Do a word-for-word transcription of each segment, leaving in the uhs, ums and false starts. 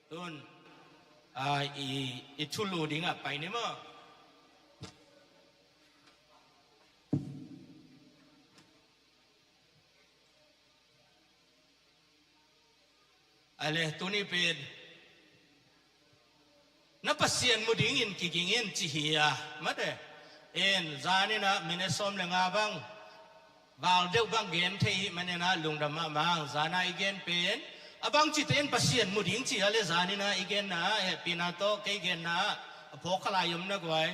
Tun, a, i, i thulu dingah pai ni maw? A le, tuni pen na Pasian mu dingin kiging in ci hi a, mate. In, zaninah minute sawm le nga bang, val deuh bang gen thei hi maninah lungdam mahmah. Zana i gen pen a bangcite in Pasian mu ding ci a le, zaninah i genna ah hehpihna tawh kei genna ah a phawk kha lai om na guai.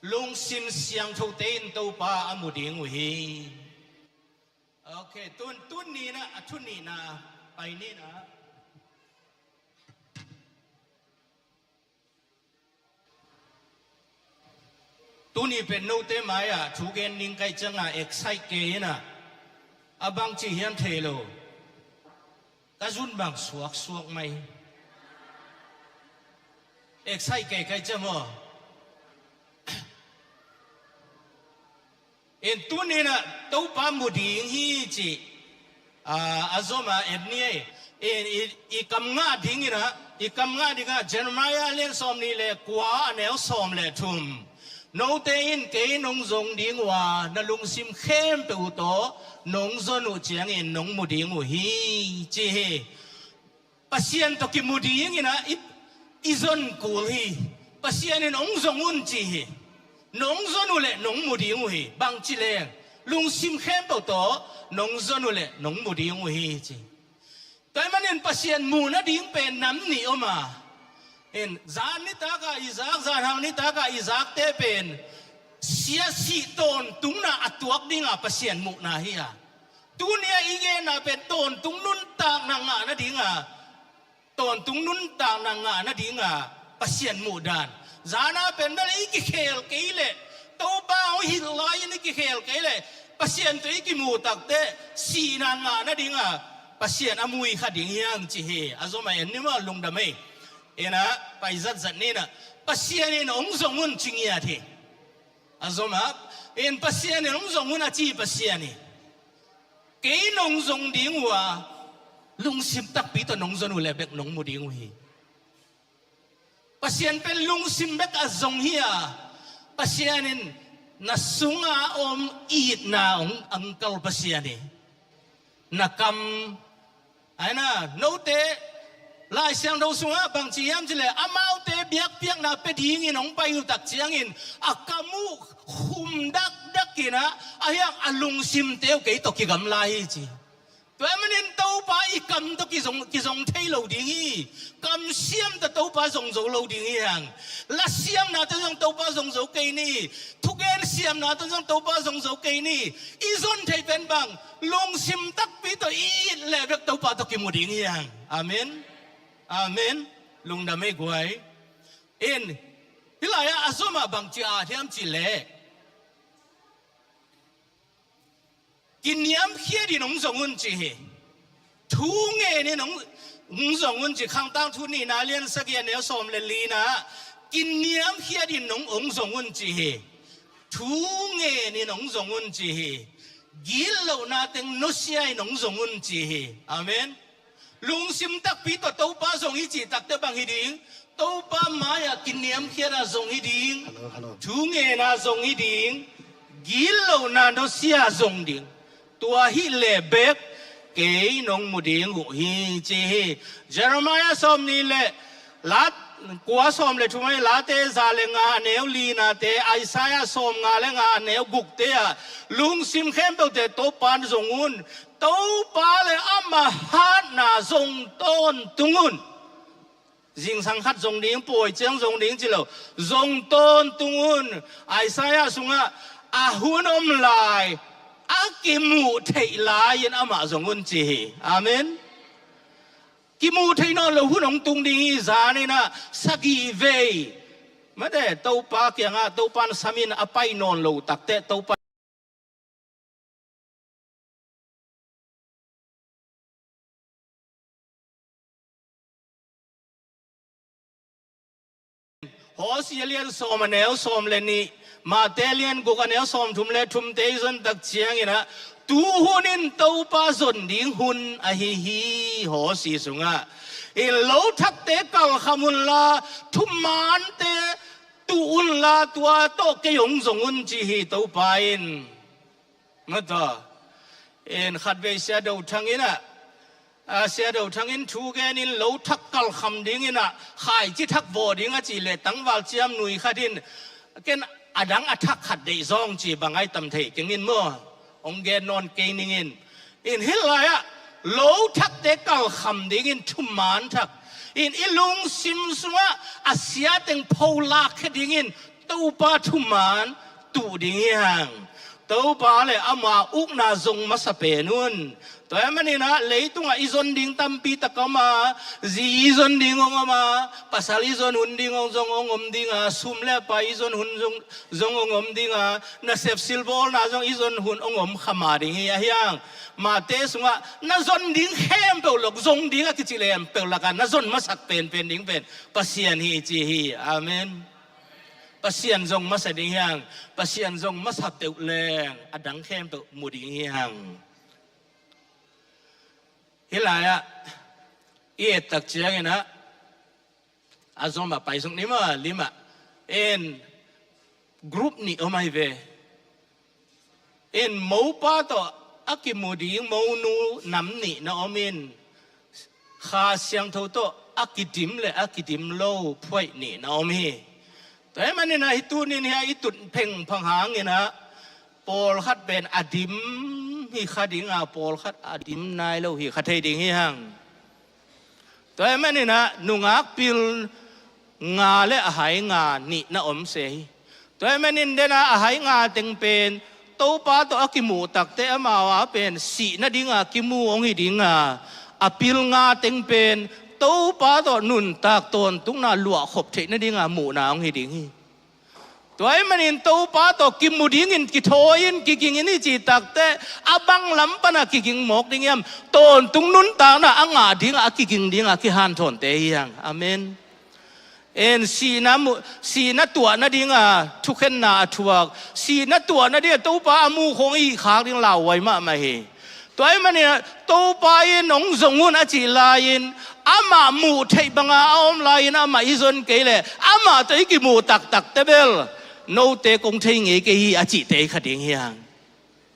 Lungsim siangthote in Topa a mu ding uh hi. Ok, tun, tun ninah a thu nihna pai ninah. Tuni pen note mai-ah thu gen ning kaih cianga excite kei inah, a bangci hiam thei lo. Ka zun bang suaksuak mai. Excite kei kaih ciang maw? In tuninah Topa mu ding hi ci, a, a zoma et ni ei. In i, i kam ngah dinginah, i kam ngah dingah Jeremiah lian sawm nih le kua a neu sawm le thum. Note in kei nong zong ding uh a, na lungsim khempeuh uh tawh nong zon uh ciangin nong mu ding uh hi ci hi. Pasian tawh kimu dinginah i, i zon kul hi. Pasian in hong zong un ci hi. Nong zon uh leh nong mu ding uh hi. Bangci leng lungsim khempeuh tawh nong zon uh leh nong mu ding uh hi ci. Tua ahih manin Pasian muh nading pen nam nih om a. In, zan nitakah i zak, zan hang nitakah i zakte pen sia sih tawntungna a tuak dinga Pasian muhna hi a. Tunia i genna pen tawntung nuntakna ngah nadinga, tawntung nuntakna ngah nadinga Pasian muhdan. Zana pen bel i kikhel kei leh, Topa hong hilh lai-in i kikhel kei leh, Pasian tawh i kimuh takte sihna ngah nadinga Pasian a mui kha ding hiang ci hi. A zoma en ni maw, lungdam ei. Ena, pai zatzat ninah Pasian in hong zong un ci ngiat hi. A zoma in Pasian in hong zong un a ci Pasian hi. Kei nong zong ding uh a, lungsim takpi tawh nong zon uh leh bek nong mu ding uh hi. Pasian pen lungsim bek a zong hi a, Pasian in na sunga om itna hong angkal Pasian hi. Na kam, aina, note Lai Siangtho sungah bangci hiam cileh, amaute biakpiakna pia dingin hong pai uh tak ciangin a kam uh khum dakdakinah, a hiang a lungsimte uh kei tawh kigamla hi ci. Tua ahih manin Topa i kam tawh kizong, kizong thei lo ding hi. Kam siam tawh Topa zong zo lo ding hi hang. La siamna tawh zong Topa zong zo kei ni. Thugen siamna tawh zong Topa zong zo kei ni. I zon thei pen bang, lungsim takpi tawh i it leh bek Topa tawh kimu ding hi hang. Amen. Amen. Lungdam ei guai. In, hih lai-ah a zomah bangci a hiam cileh, kiniamkhiatin hong zong un ci hi. Thu ngenin hong, hong zong un ci. Khangtang Thu nihna lian sagih a neu sawm le lina, kiniamkhiatin hong, hong zong un ci hi. Thu ngenin hong zong un ci hi. Gitlohna teng nusia in hong zong un ci hi. Amen. Lungsim takpi tawh Topa zong i cih takte bang hi ding? Topa mai-ah kiniamkhiat a zong hi ding. Hello, hello. Thu ngen a zong hi ding. Gitlohna nusia a zong ding. Tua hi leh bek kei nong mu ding uh hi ci hi. Jeremiah sawm nih le la kua, sawm le thum, Late za le nga a neu linate, Isaiah sawm nga le nga a neu gukte ah lungsim khempeuhte Topa in zong un. Topa le ama hatna zong tawntung un. Zingsang khat zong ding, pawi ciang zong ding ci lo, zong tawntung un. Isaiah sungah a hun om lai, a kimuh theih lai-in amah zong un ci hi. Amen. Kimuh theih nawn lo hun hong tung ding hi. Zaninah sagih vei mate Topa kiangah Topa in samin a pai nawn lo takte Topa Hosea lian sawm a neu sawm le nih, Mate lian guk a neu sawm thum le thumte i zon tak cianginah, tu hun in Topa zon ding hun ahi hi. Hosea sungah Hi lo thakte kalkham unla, thumaante tuh unla, tua tawh kei hong zong un ci hi Topa in. Mata. In khatvei Sia Do Thang in ah, a, Sia Do Thang in thu gen in lo thak kalkham ding in ah, khaici thak vawh ding a cih leh tangval ciam nui khat in, ken a dang a thak khat deih zawng ci bang ai tam thei keng in maw. Hong gen nawn kei ning in. In hih lai-ah lo thakte kalkham dingin thuman thak in i lungsim sungah a sia teng pho lakkhia dingin Topa thuman tuh ding hi hang. Topa le ama ukna zong masa pen un. Tua ahih manin ah leitungah i zon ding tampi tak om a, zi i zon ding hong om a, pasal i zon hun ding hong zong hong om ding a, sum le pai i zon hun zong, zong hong om ding a, nasep silbawlna zong i zon hun hong om kha ma ding hi a hiang. Mate sungah na zon ding khempeuh lok zong ding a kici lem peuh lakah na zon masak penpen ding pen Pasian hi ci hi. Amen. Pasian zong masa ding hiang. Pasian zong masa peuh leng a dang khempeuh mu ding hiang. Hih lai-ah i et tak ciangin ah a zom a pai suk ni maw, lim ah. In group nih om ahi ve. In mopa tawh a kimu ding monu nam nih na om in, Kha Siangtho tawh a kidim le a kidim lo phuaih nih na om hi. Tua ahih manin ah hih tunin hi a i tut phengphang hangin ah pawlkhat pen a dim hi kha ding a, pawlkhat a dim nai lo hi kha thei ding hi hang. Tua ahih manin ah nungak pil nga le a hai nga nih na om se hi. Tua ahih manin den ah a hai nga teng pen Topa tawh a kimuh takte amau a pen sih nading a kimu hong hi ding a, a pil nga teng pen Topa tawh nuntak tawntungna luahkhop theih nading a muhna hong hi ding hi. Tua ahih manin Topa tawh kimu dingin kithawi in kiging in i cih takte a bang lam pan a kiging mawk ding hiam? Tawntung nuntakna a ngah ding a, a kiging ding a kihanthawnte hi hang. Amen. En sihna mu, sihna tuah nading a thukhenna a thuak, sihna tuah nading a Topa a mu khong i khak ding lauhuai mahmah hi. Tua ahih manin ah Topa in hong zong un a cih lai-in amah muh theih banga a om lai-in amah i zon kei leh amah tawh i kimuh taktakte bel note kong thei ngei kei hi a cihte hi kha ding hi hang.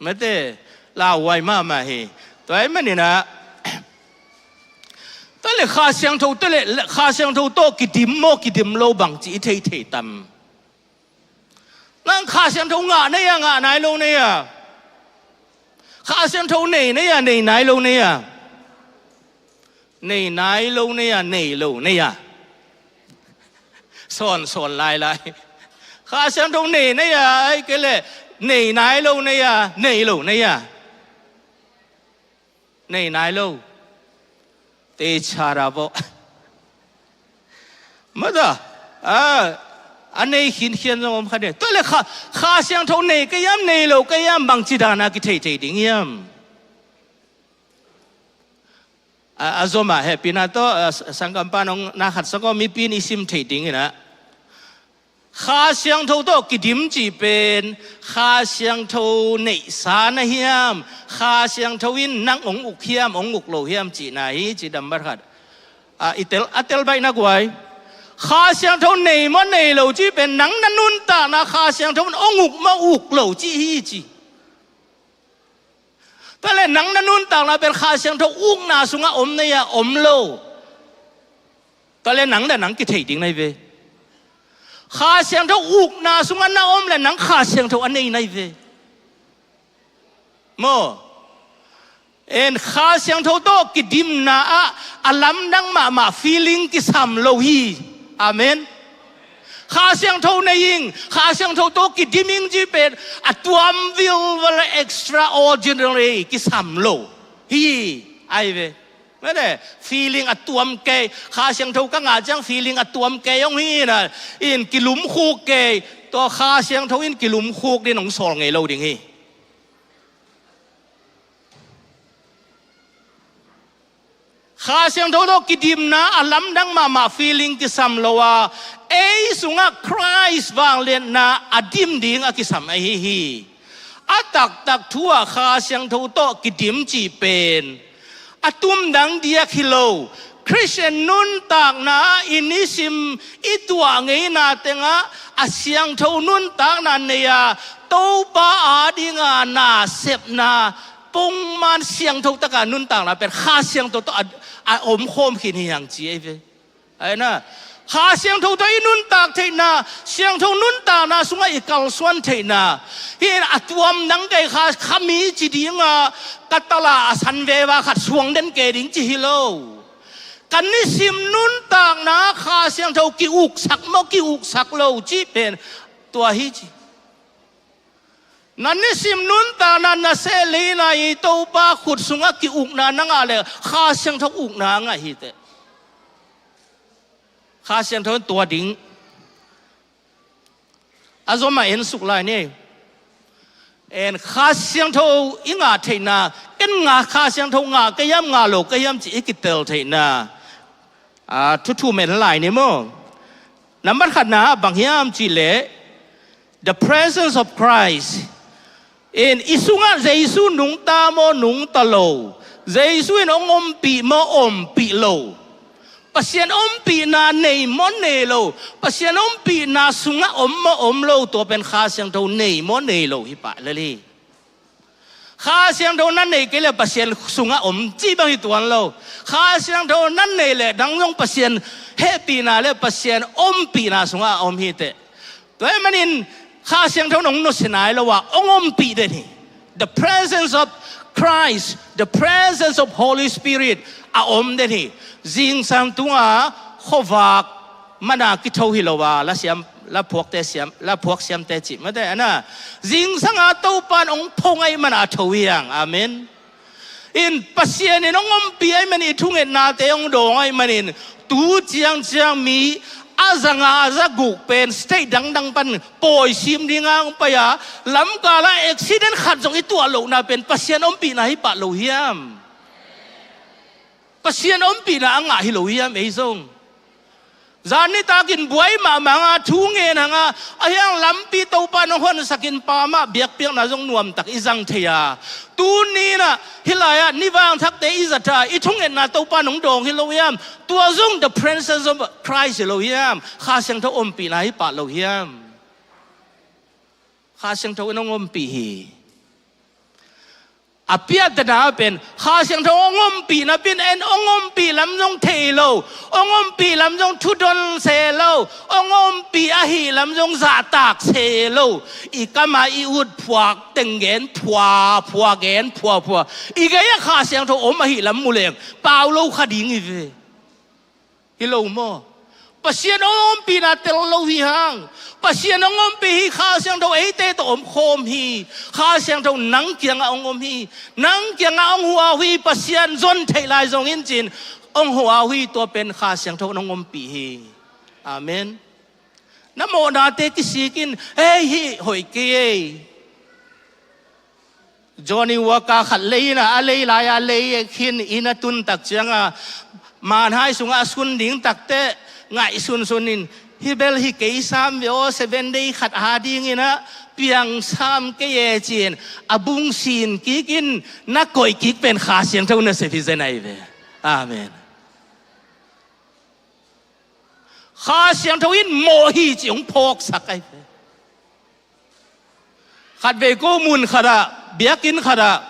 Mate, lauhuai mahmah hi. Tua ahih manin ah tua le Kha Siangtho, tua le Kha Siangtho tawh kidim maw kidim lo bang ci i theithei tam? Nang Kha Siangtho ngah na hia, ngah nai lo na hia? Kha Siangtho nei na hia, nei nai lo na hia? Nei nai lo na hia, nei lo na hia? Sawn sawn lailai. Kha Siangtho nei na hia, ahih kei leh nei nai lo na hia, nei lo na hia? Nei nai lo. Te chara bo. Mata, a, a nei khinkhian zong om kha ding. Tua le Kha, Kha Siangtho nei ka hiam, nei lo ka hiam, bangci dan a kithei thei ding hiam? A, a zom a hehpihna tawh, a, sanggampa nong na khat sanggaw mipi in i sim thei ding in ah. Kha Siangtho tawh kidim cih pen Kha Siangtho neihsa na hiam, Kha Siangtho in nang hong uk hiam, hong uk lo hiam cihna hi, ci dam bat khat. A, i tel, a tel baih na guai. Kha Siangtho nei maw nei lo cih pen nang na nuntakna Kha Siangtho in hong uk maw uk lo cih hi ci. Tua le nang na nuntakna pen Kha Siangtho ukna sungah om na hia, om lo? Tua le nang le nang kithei ding na hi ve. Kha Siangtho ukna sungah na om le nang Kha Siangtho a nei na hi ve. Maw? En Kha Siangtho tawh kidimna ah a lamdang mahmah feeling kisam lo hi. Amen. Kha Siangtho nei ing, Kha Siangtho tawh kidim ing cih pen a tuam vilvel, extraordinary kisam lo hi. Ai ve. Mate, feeling a tuam kei, Kha Siangtho ka ngah ciang feeling a tuam kei hong hi na, in kilumkhuk kei, tua Kha Siangtho in kilumkhuk ding hong sawl ngei lo ding hi. Kha Siangtho tawh kidimna a lamdang mahmah feeling kisam lo a, ei sungah Christ vangliatna a dim ding a kisam ahi hi. A taktak thu ah Kha Siangtho tawh kidim cih pen a tumdang diak hi lo, Khristian nuntakna i nisim i tuah ngeina tengah a siangtho nuntakna nei a, Topa adinga nasepna pongman siangtho taka nuntakna pen Kha Siangtho tawh a, a omkhawm khin hi hang ci ei ve. Aina, Kha Siangtho tawh i nuntak theihna, siangtho nuntakna sungah i kalsuan theihna hi a, tuam dang kei kha, khami ci dinga ka tala a san veva khat suang den kei ding ci hi lo. Kan nisim nuntakna Kha Siangtho ki-uksak maw, ki-uksak lo cih pen tua hi ci. Na nisim nuntakna na seh leina i Topa khut sungah ki-ukna na ngah le Kha Siangtho ukna a ngah hi teh. Kha Siangtho in tua ding a zom a en suk lai ni. En Kha Siangtho i ngah theihna, ken ngah Kha Siangtho ngah ka hiam, ngah lo ka hiam ci i kitel theihna a thuthu men lai ni maw? Nambat khatna ah bang hiam cih leh, the presence of Christ. In i sungah Jesu nungta maw, nungta lo? Jesu in hong ompih maw, ompih lo? Pasian ompihna nei maw, nei lo? Pasian ompihna sungah om maw, om lo? Tua pen Kha Siangtho nei maw, nei lo hi pah lel hi. Kha Siangtho na nei kei le Pasian sungah om cih bang hi tuan lo. Kha Siangtho na nei le nang zong Pasian hehpihna le Pasian ompihna sungah a om hi teh. Tua ahih manin Kha Siangtho nong nusia nai lo a, hong ompih den hi. The presence of Christ, the presence of Holy Spirit a om den hi. Zingsang tungah khuavak mana kitho hi lo a, la siam, la phuakte siam, la phuak siamte cih mate ana. Zingsang a Topa in hong pho ngei mana a tho hi hang. Amen. In Pasian in hong ompih ahih manin i thungetnate hong dawng ahih manin tu ciangciang mi a za nga a za guk pen state dangdang pan pawi sim dinga hong pai a, lamkal ah accident khat zong i tuah lohna pen Pasian ompihna hi pah lo hiam? Pasian ompihna a ngah hi lo hiam ei zong? Zan nitakin buai mahmah hanga, thu ngen hanga, a hiang lampi Topa nong honsakin pa mah biakpiakna zong nuamtak i zang thei a. Tuni inah hih lai-ah ni vangthakte i zat a, i thungetna Topa nong dawng hi lo hiam? Tua zong the presence of Christ hi lo hiam? Kha Siangtho ompihna hi pah lo hiam? Kha Siangtho in hong ompih hi. A piahtana pen Kha Siangtho hong ompih napi-in en, hong ompih lam zong thei lo, hong ompih lam zong thudon se lo, hong ompih ahih lam zong zahtak se lo. I kam a i ut phuak teng gen phua phua, gen phua phua. I gei ah Kha Siangtho om ahih lam mu leng pau lo kha ding hi ve. Hi lo maw? Pasian hong ompihna tel lo hi hang. Pasian hong ompih hi, Kha Siangtho eite tawh om khawm hi. Kha Siangtho nang kiangah hong om hi. Nang kiangah hong huh a uh hi, Pasian zon theih lai zongin cin hong huh a uh hi, tua pen Kha Siangtho hong ompih hi. Amen. Na mawhnate kisik in, ei, hih hoih kei ei. Johnny Walker khat lei inah, a lei lai-a lei khin inn a tun tak cianga manhai sungah a sun ding takteh ngaihsunsun in, hih bel hi kei sam ve aw, Seven Day khat a ding inah piang sam kei e ci-in a bung sin kik in na koih kik pen Kha Siangtho nasep hi zen ahi ve. Amen. Kha Siangtho in mawh hi ci hong phawksak ahi ve. Khatvei ko mun khatah, biakinn khatah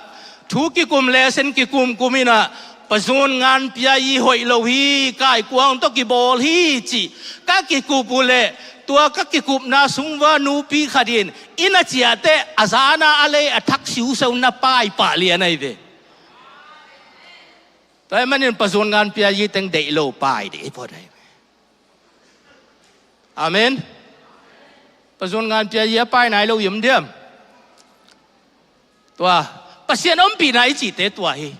thu kikum, lesson kikum kum inah, Pazun Ngan Pia i hoih lo hi, kaikuang tawh kibawl hi cih ka kikup uh leh, tua ka kikupna sung va nupi khat in inn a ciahteh a zana a lei a thak siuseu na pai pah lian ahi ve. Tua ahih manin Pazun Ngan Pia i teng deih lo pai dih hi phot ahi ve. Amen. Pazun Ngan Pia i a pai nai lo i om diam? Tua Pasian ompihna i cihte tua hi.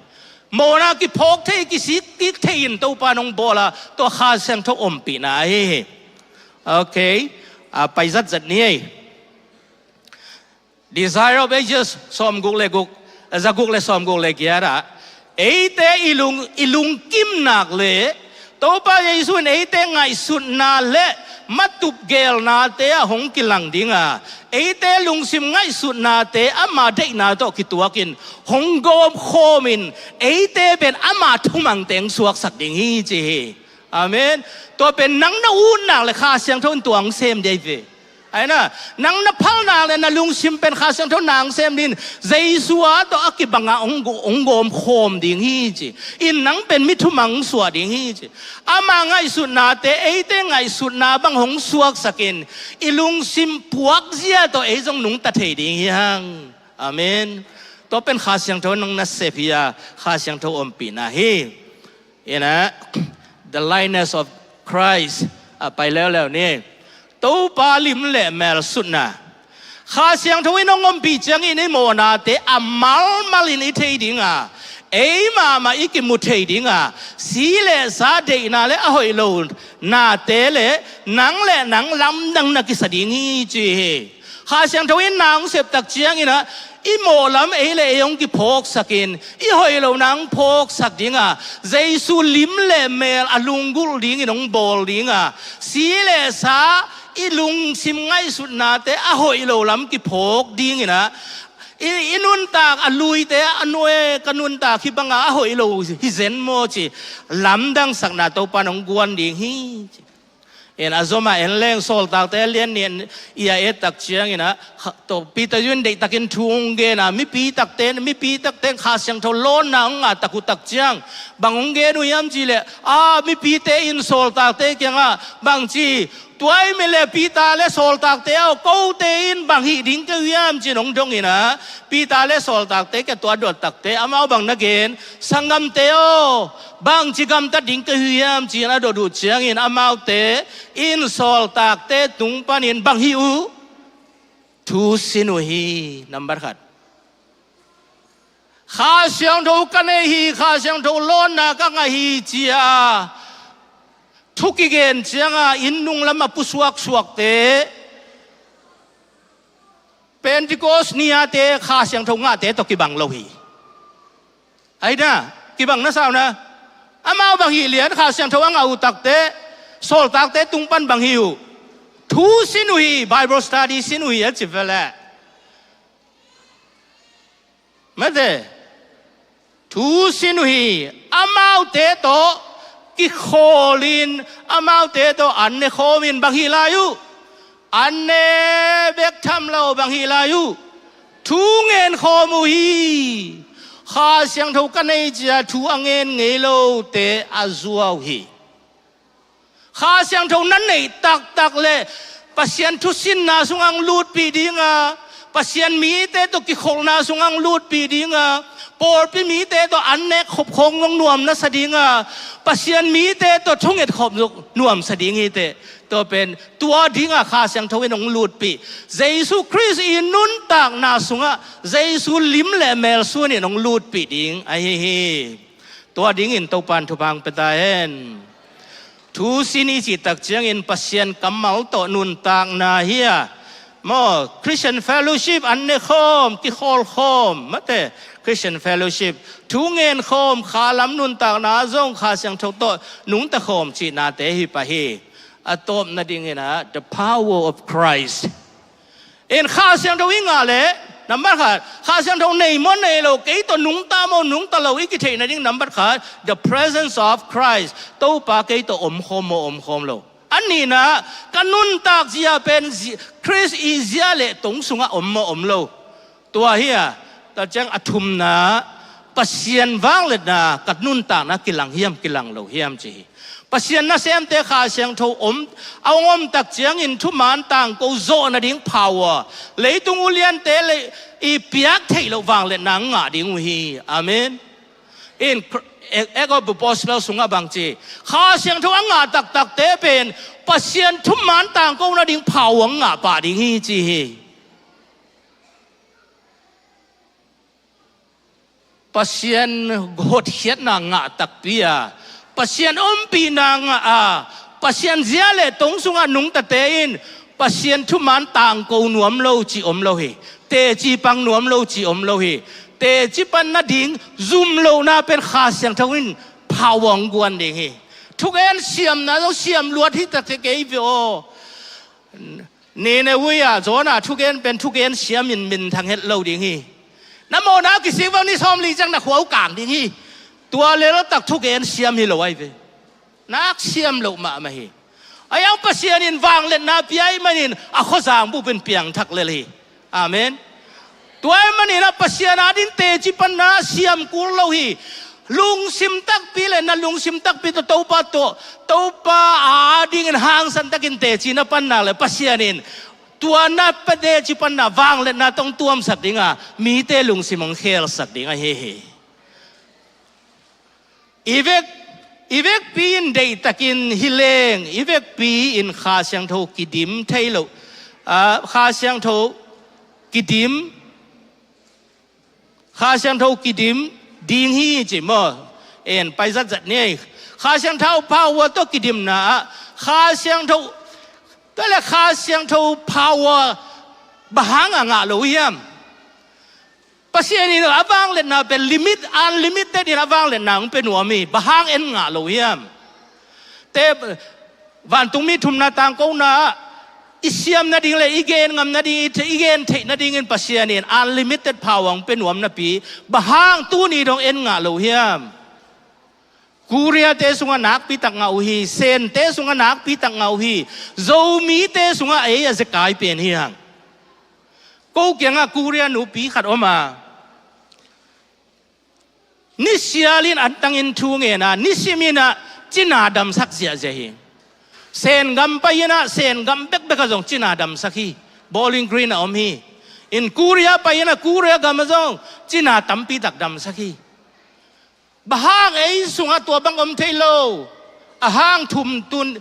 Mawhna kiphawk thei, kisik kik thei in Topa nong bawl a, tua Kha Siangtho ompihna ahi hi. Okay. A pai zatzat ni ei. Desire of Ages sawmguk le guk, zaguk le sawmguk le giat ah, eite i lung, i lungkim nak le Topa Jesu in eite ngaihsutna le matupgelnate ah hong kilang ding a, eite lungsim ngaihsutnate ama deihna tawh kituakin hong gawmkhawmin eite pen ama thumangte hong suaksak ding hi ci hi. Amen. Tua pen nang na utnak le Kha Siangtho in tua hong sem ding hi ve. Aina, nang na phalnak le na lungsim pen Kha Siangtho na hong sem ding, Jesu a tawh a kibangah hong gu-, hong gawmkhawm ding hi ci. In nang pen mi thumang hong suah ding hi ci. Ama ngaihsutnate eite ngaihsutna bang hong suaksakin i lungsim puakzia tawh ei zong nungta thei ding hi hang. Amen. Tua pen Kha Siangtho nang na sep hi a, Kha Siangtho ompihna hi. Ina, the likeness of Christ a pai leuleu ni. Topa lim le mel sutna. Kha Siangtho in hong ompih ciangin i mawhnate a malmal in i thei ding a, ei mahmah i kimu thei ding a, si le sa deihna le a hoih lo nate le nang le nang lamdang na kisa ding hi ci hi. Kha Siangtho in na hong sep tak ciangin ah i mawh lam ei le ei hong kiphawksakin i hoih lo na hong phawksak ding a, Jesu lim le mel a lunggulh dingin hong bawl ding a, si le sa i lungsim ngaihsutnate a hoih lo lam kiphawk dingin ah i, i nuntak a luite a nuai ka nuntak hi banga a hoih lo hi zen maw ci lamdangsakna Topa in hong guan ding hi ci. En a zom a en leng Sawltakte lian nih i a et tak ciangin ah, kha-, to Peter in deihtakin thu hong gen a, mipi takte, mipi takte Kha Siangtho lawnna hong ngah tak uh tak ciang bang hong gen uh hiam cih leh, a mipite in Sawltakte kiangah bang ci, tua ahih leh Peter le Sawltakte aw, kote in bang hih ding ka uh hiam ci-in hong dong in ah, Peter le Sawltakte kiang tua dot takte amau bang na gen, sanggamte aw, bangci gamtat ding ka uh hiam ci-in a dot uh ciangin amaute in Sawltakte tung panin bang hih uh? Thu sin uh hi, nambat khat. Kha Siangtho ka nei hi, Kha Siangtho lawnna ka ngah hi ci-a thu kigen cianga inn nung lam a pusuaksuakte, Pentecost ni-ate Kha Siangtho ngahte tawh kibang lo hi. Aina, kibang na sa uh na. Amau bang hih lian Kha Siangtho a ngah uh takte, Sawltakte tung pan bang hih uh? Thu sin uh hi, Bible study sin uh hi a ci ve leh. Mate, thu sin uh hi, amaute tawh kikhawlin, amaute tawh an ne khawmin bang hih lai uh? An ne bek tham lo bang hih lai uh? Thu ngen khawm uh hi. Kha Siangtho ka nei ci-a thu a ngen ngei lote a zuau hi. Kha Siangtho na neih taktak leh Pasian thusinna sungah hong lutpih dinga, Pasian mite tawh kikholhna sungah hong lutpih dinga, pawlpi mite tawh an nek khop khawng zong nuam na sa dinga, Pasian mite tawh thunget khop zong nuam sa ding hi teh. Tua pen tua dinga Kha Siangtho in hong lutpih. Jesu Khrist i nuntakna sungah Jesu lim le mel suanin hong lutpih ding ahi hi. Tua dingin Topan thupha hong pia ta hen. Thu sin i cih tak ciangin Pasian kammal tawh nuntakna hi a, maw, Christian fellowship an ne khawm, kikhawl khawm, mate, Christian fellowship, thu ngen khawm, kha lam nuntakna zong Kha Siangtho tawh nungta khawm cihnate hi pah hi. A tawpna dingin ah, the power of Christ. In Kha Siangtho i ngah leh, nambat khat, Kha Siangtho nei maw nei lo, kei tawh nungta maw nungta lo i kitheih nading, nambat khat, the presence of Christ. Topa kei tawh om khawm maw om khawm lo. A nihna, ka nuntak zia pen zi-, Khrist i zia le tong sungah om maw om lo. Tua hi a, tua ciang a thumna, Pasian vangliatna ka nuntakna kilang hiam, kilang lo hiam ci hi. Pasian nasemte Kha Siangtho om, a hong om tak ciangin thuman tangko zawh nading power, leitung uliante le i piak theih loh vangliatna ngah ding uh hi. Amen. In Kr-, Act of Apostle sungah bang ci, Kha Siangtho a ngah taktakte pen Pasian thuman tangko nading power ngah pah ding hi ci hi. Pasian hotkhiatna ngah takpi a, Pasian ompihna ngah a, Pasian zia le tong sungah nungtate in Pasian thuman tangko nuam lo ci om lo hi. Teci pang nuam lo ci om lo hi. Teci pan nading zum lohna pen Kha Siangtho in power hong guan ding hi. Thugen siamna zong siam luat hi takte kei ve aw. Nineveh ah Jonah thugen pen thugen siamin minthang het lo ding hi. Na mawhna kisik bang ni sawmli ciang na khua uh kang ding hi. Tua leltak thugen siam hi lo ahi ve. Nak siam loh mahmah hi. A yang Pasian in vangliatna pia ahih manin a khuazang bup in piangthak lel hi. Amen. Tua ahih manin a Pasian ading teci panna siam kul lo hi. Lungsim takpi le na lungsim takpi tawh Topa tawh, Topa adingin hangsan takin teci na panna le Pasian in tua na pa teci panna vangliatna tawh hong tuamsak dinga mite lungsim hong khelsak ding ahi hi. I vek, i vekpi in deihtakin hi leng, i vekpi in Kha Siangtho kidim thei lo. Ah, Kha Siangtho kidim, Kha Siangtho kidim ding hi ci maw. En pai zatzat ni. Kha Siangtho power tawh kidimna ah Kha Siangtho, tua le Kha Siangtho power bang hang a ngah lo hiam? Pasian in a vangliatna pen limit, unlimited in a vangliatna hong pia nuam hi. Bang hang en ngah lo hiam? Te, vantungmi thumna tangkona ah i siam nading le i gen ngam nading, i, i gen theih nadingin Pasian in unlimited power hong pia nuam napi, bang hang tuni dong en ngah lo hiam? Korea te sungah nakpi tak ngah uh hi, Sen te sungah nakpi tak ngah uh hi, Zomi te sungah ei a zekai pen hi hang. Ko kiangah Korea nupi khat om a, nisial in antang in thu ngen a, nisimin ah cina damsak ziahziah hi. Sen gam pai in ah, Sen gam bekbek ah zong cina damsak hi. Bowling Green ah om hi. In Korea pai in ah, Korea gam ah zong cina tampi tak damsak hi. Bang hang ei sungah tua bang om thei lo? A hang thum tun,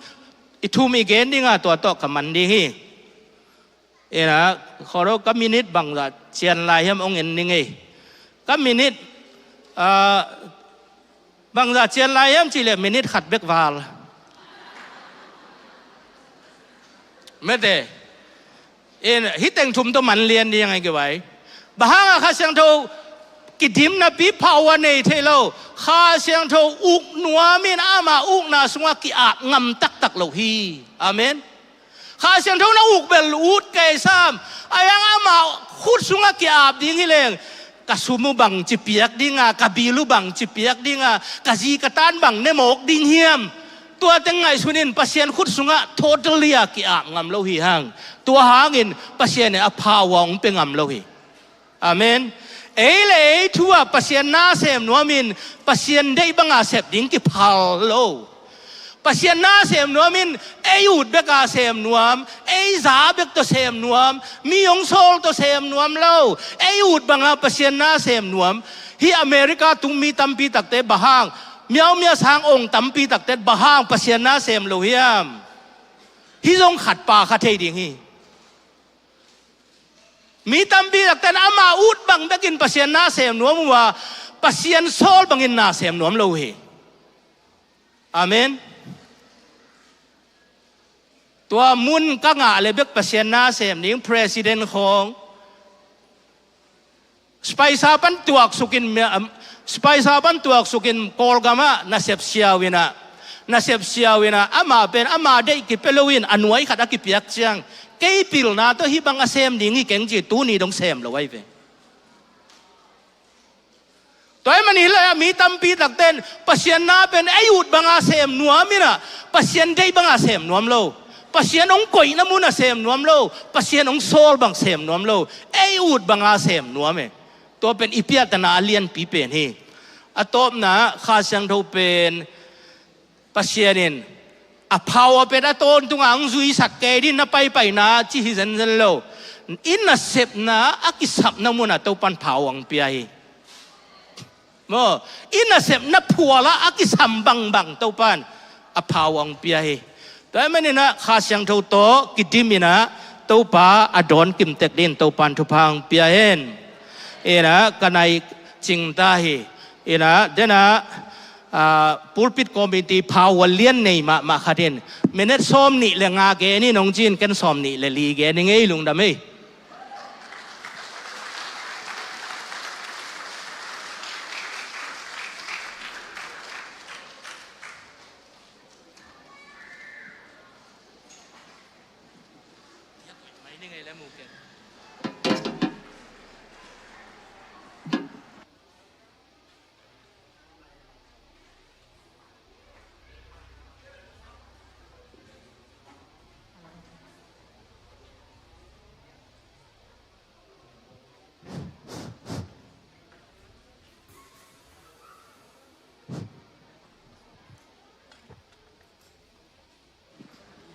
i thum i gen dinga tua tawh ka man ding hi. Ina, khoro ka minit bangzah cian lai hiam hong en ning ei. Ka minit, ah, bangzah cian lai hiam cih leh minit khat bek val. Mete. In, hih teng thum tawh man lian ding a kivai. Bang hang a Kha Siangtho kidim napi power nei thei lo? Kha Siangtho uk nuam in ama ukna sungah ki-ap ngam taktak lo hi. Amen. Kha Siangtho na uk bel ut kei sam. A yang ama khut sungah ki-ap ding hi leng, ka sum uh bang ci piak dinga, ka bil uh bang ci piak dinga, ka zi ka tan bang ne mawk ding hiam? Tua teng ngaihsun in Pasian khut sungah totally a ki-ap ngam lo hi hang. Tua hangin Pasian in a power hong pia ngam lo hi. Amen. Ei le ei thu ah Pasian na sem nuam in Pasian deih banga sep ding kiphal lo. Pasian na sem nuam in ei ut beka sem nuam, ei za bek tawh sem nuam, mi hong sawl tawh sem nuam lo. Ei ut banga Pasian na sem nuam. Hih America tung mi tampi takte bang hang, miaumia sang ong tampi takte bang hang Pasian na sem lo hiam? Hih zong khat pa kha thei ding hi. Mi tampi takten ama ut bang bekin Pasian na sem nuam uh a, Pasian sawl bangin na sem nuam lo hi. Amen. Tua mun ka ngah le bek Pasian na sem ding, president khawng. Spaisa pan tuaksukin, spaisa pan tuaksukin Kawlgamah nasep siau inah, nasep siau inah, amah pen ama deih kipia loin a nuai khat a kipiak ciang, kei pilna tawh hih bang a sem ding hi keng ci, tuni dong sem lo ahi ve. Tua ahih manin hih lai-ah mi tampi takten Pasian na pen ei ut banga sem nuam inah, Pasian deih banga sem nuam lo. Pasian hong koihna munah sem nuam lo. Pasian hong sawl bang sem nuam lo. Ei ut banga sem nuam e. Tua pen i piahtana a lianpi pen hi. A tawpna Kha Siangtho pen Pasian in a power pen a tawntunga hong zuisak kei ding, na paipaina ci hi zenzen lo. I nasepna a kisapna munah Topan power hong pia hi. Maw, i nasepna phualah a kisam bangbang Topan a power hong pia hi. Tua ahih maninah Kha Siangtho tawh kidim inah Topa a dawn kimtek ding Topan thupha hong pia hen. Inah ka nai cingta hi. Inah denah, ah, pulpit committee power lian nei mahmah khat in minute sawm nih le nga gen in hong ci-in ken sawm nih le li gen i ngei, lungdam ei.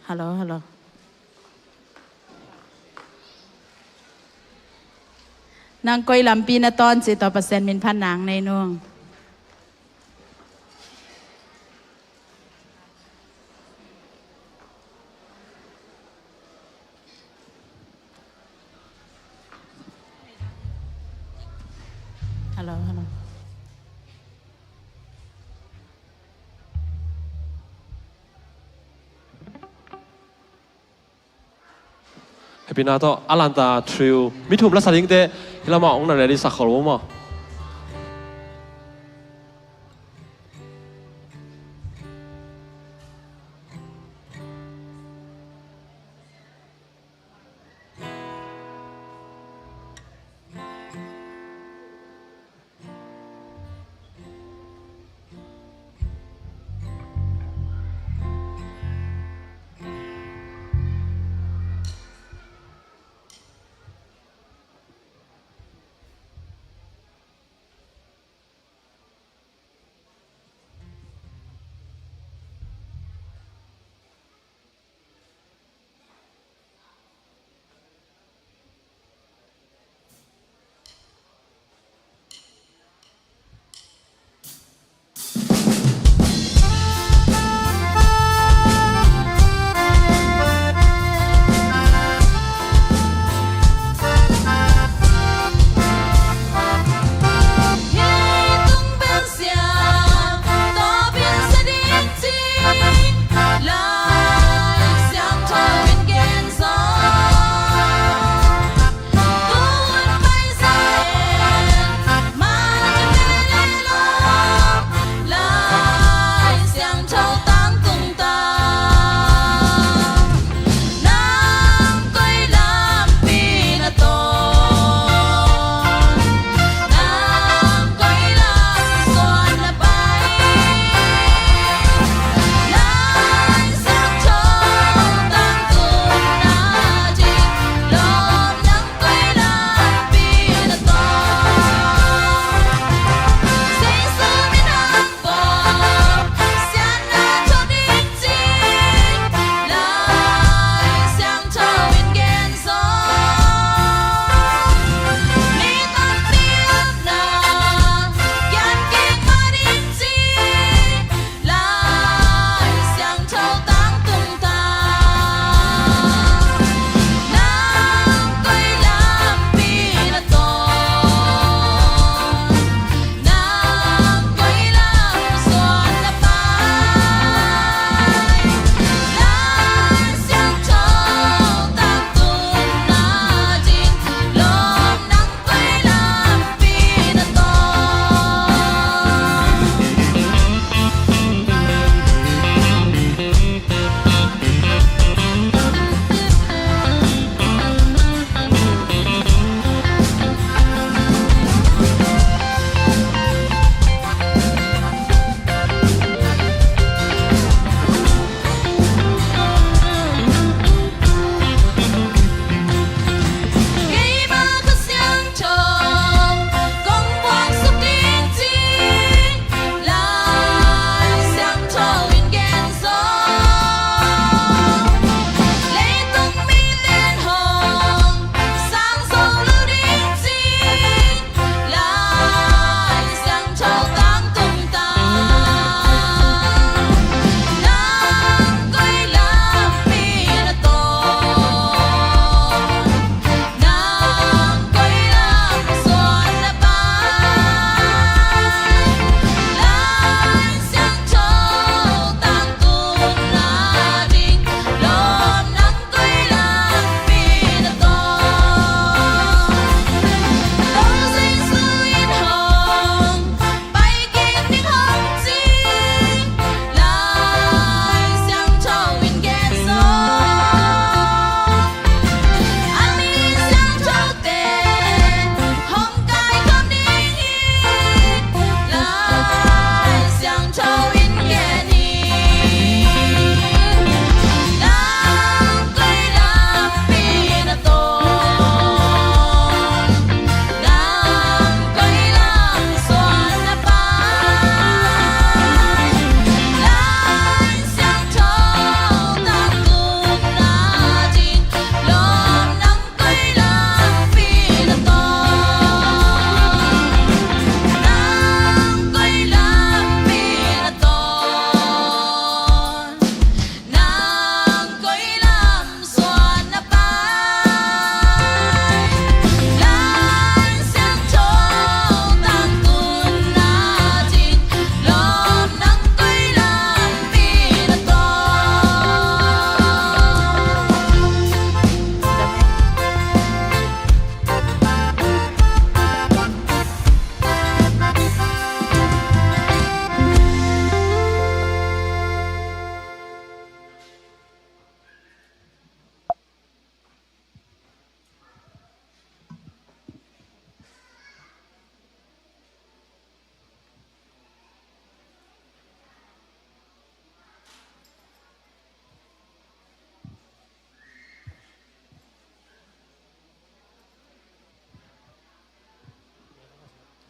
Hello, hello. Nang koi lampi na tawn cih tawh Pasian min phat nang nei nung. Hello, hello. Happy na tawh, a lanta trio. Mi thum la sa dingte, hi lamah ong na ready sa khol vo maw.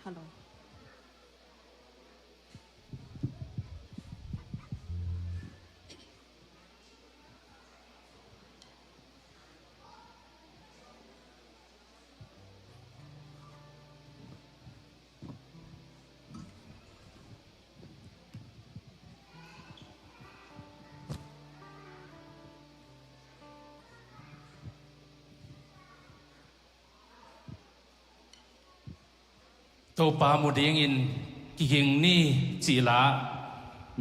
Hello. Topa mu dingin kiging ni cih la,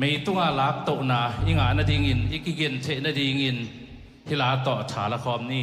meitunga laktohna i ngah nadingin i kigen theih nadingin hih la tawh tha la khawm ni.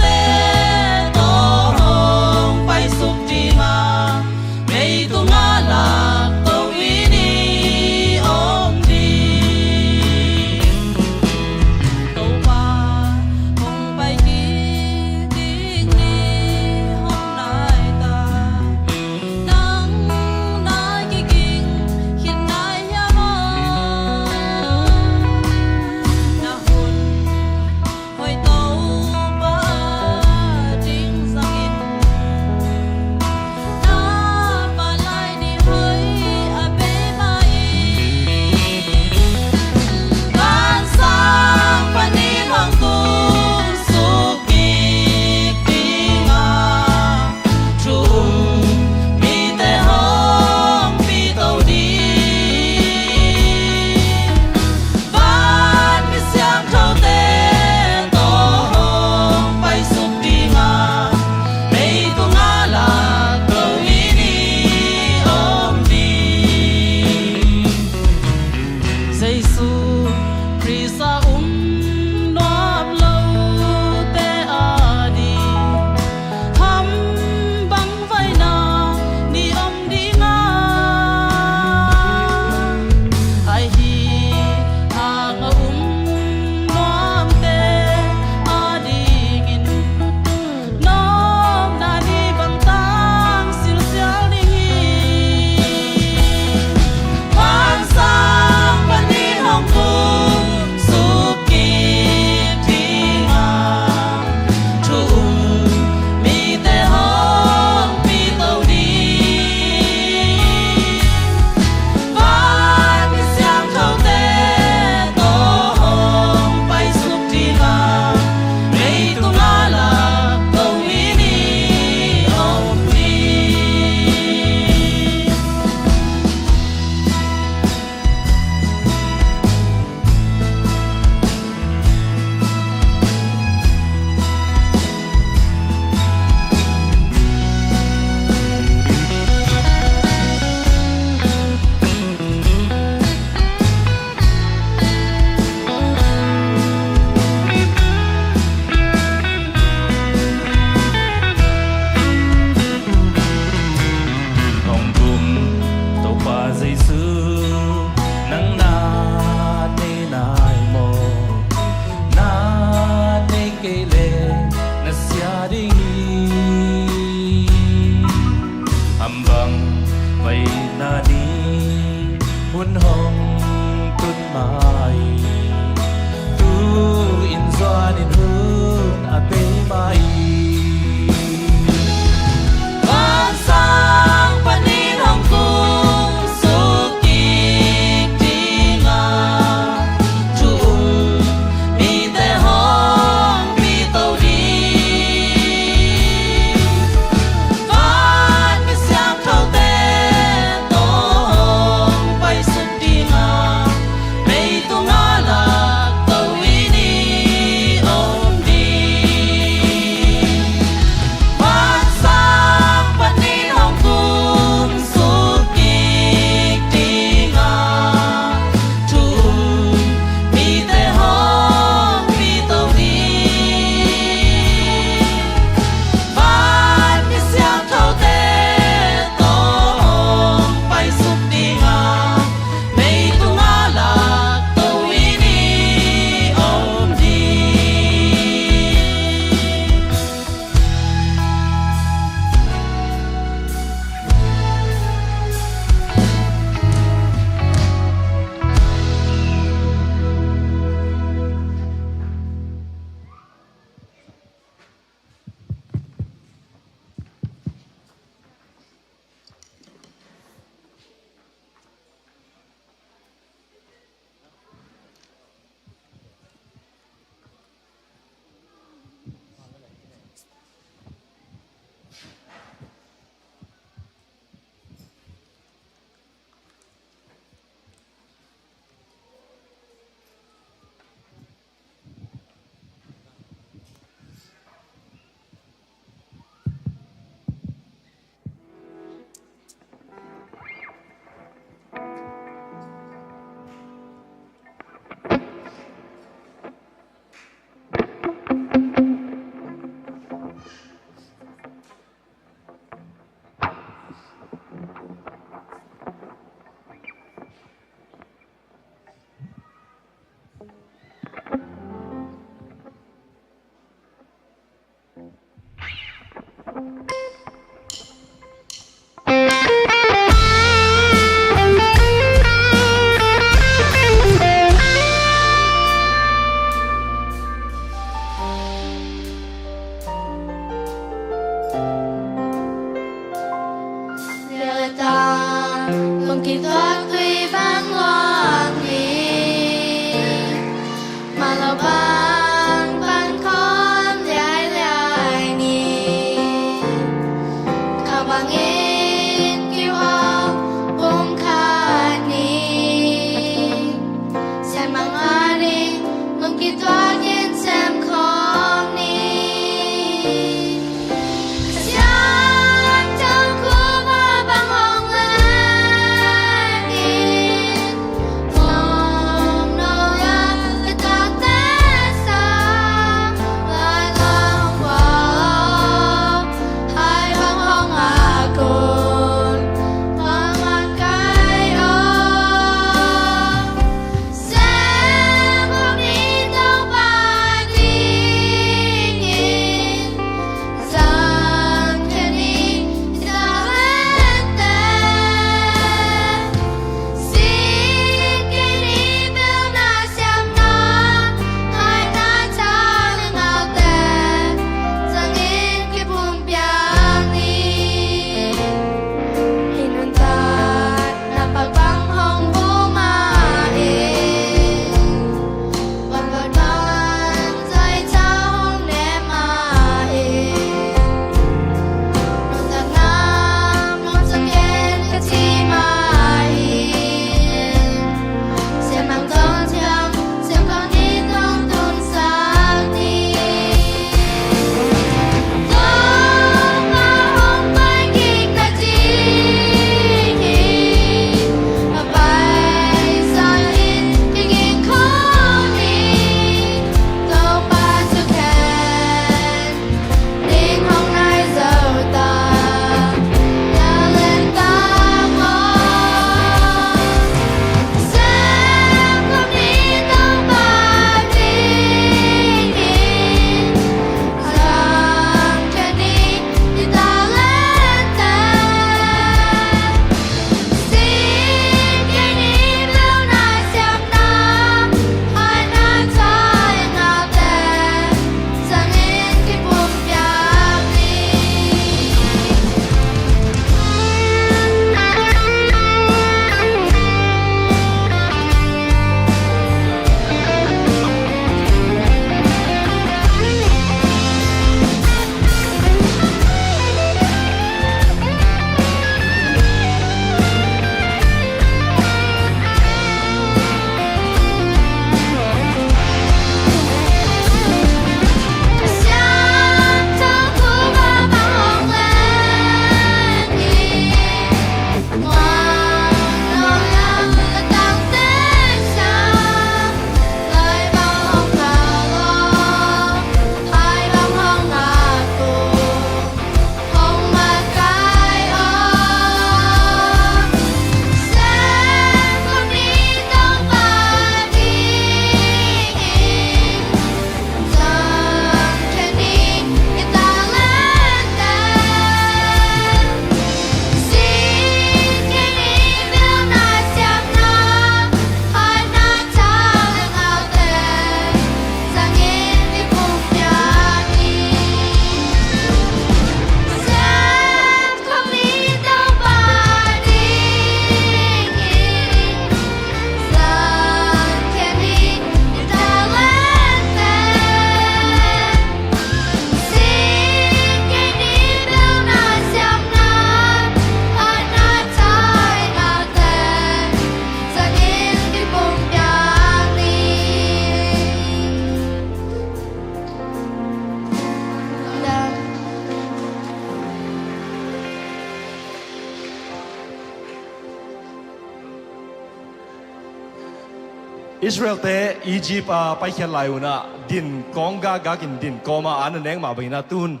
Israel-te Egypt a paikhiat lai unah din kawng gakgak in din kawma an a nek mah bangin ah tun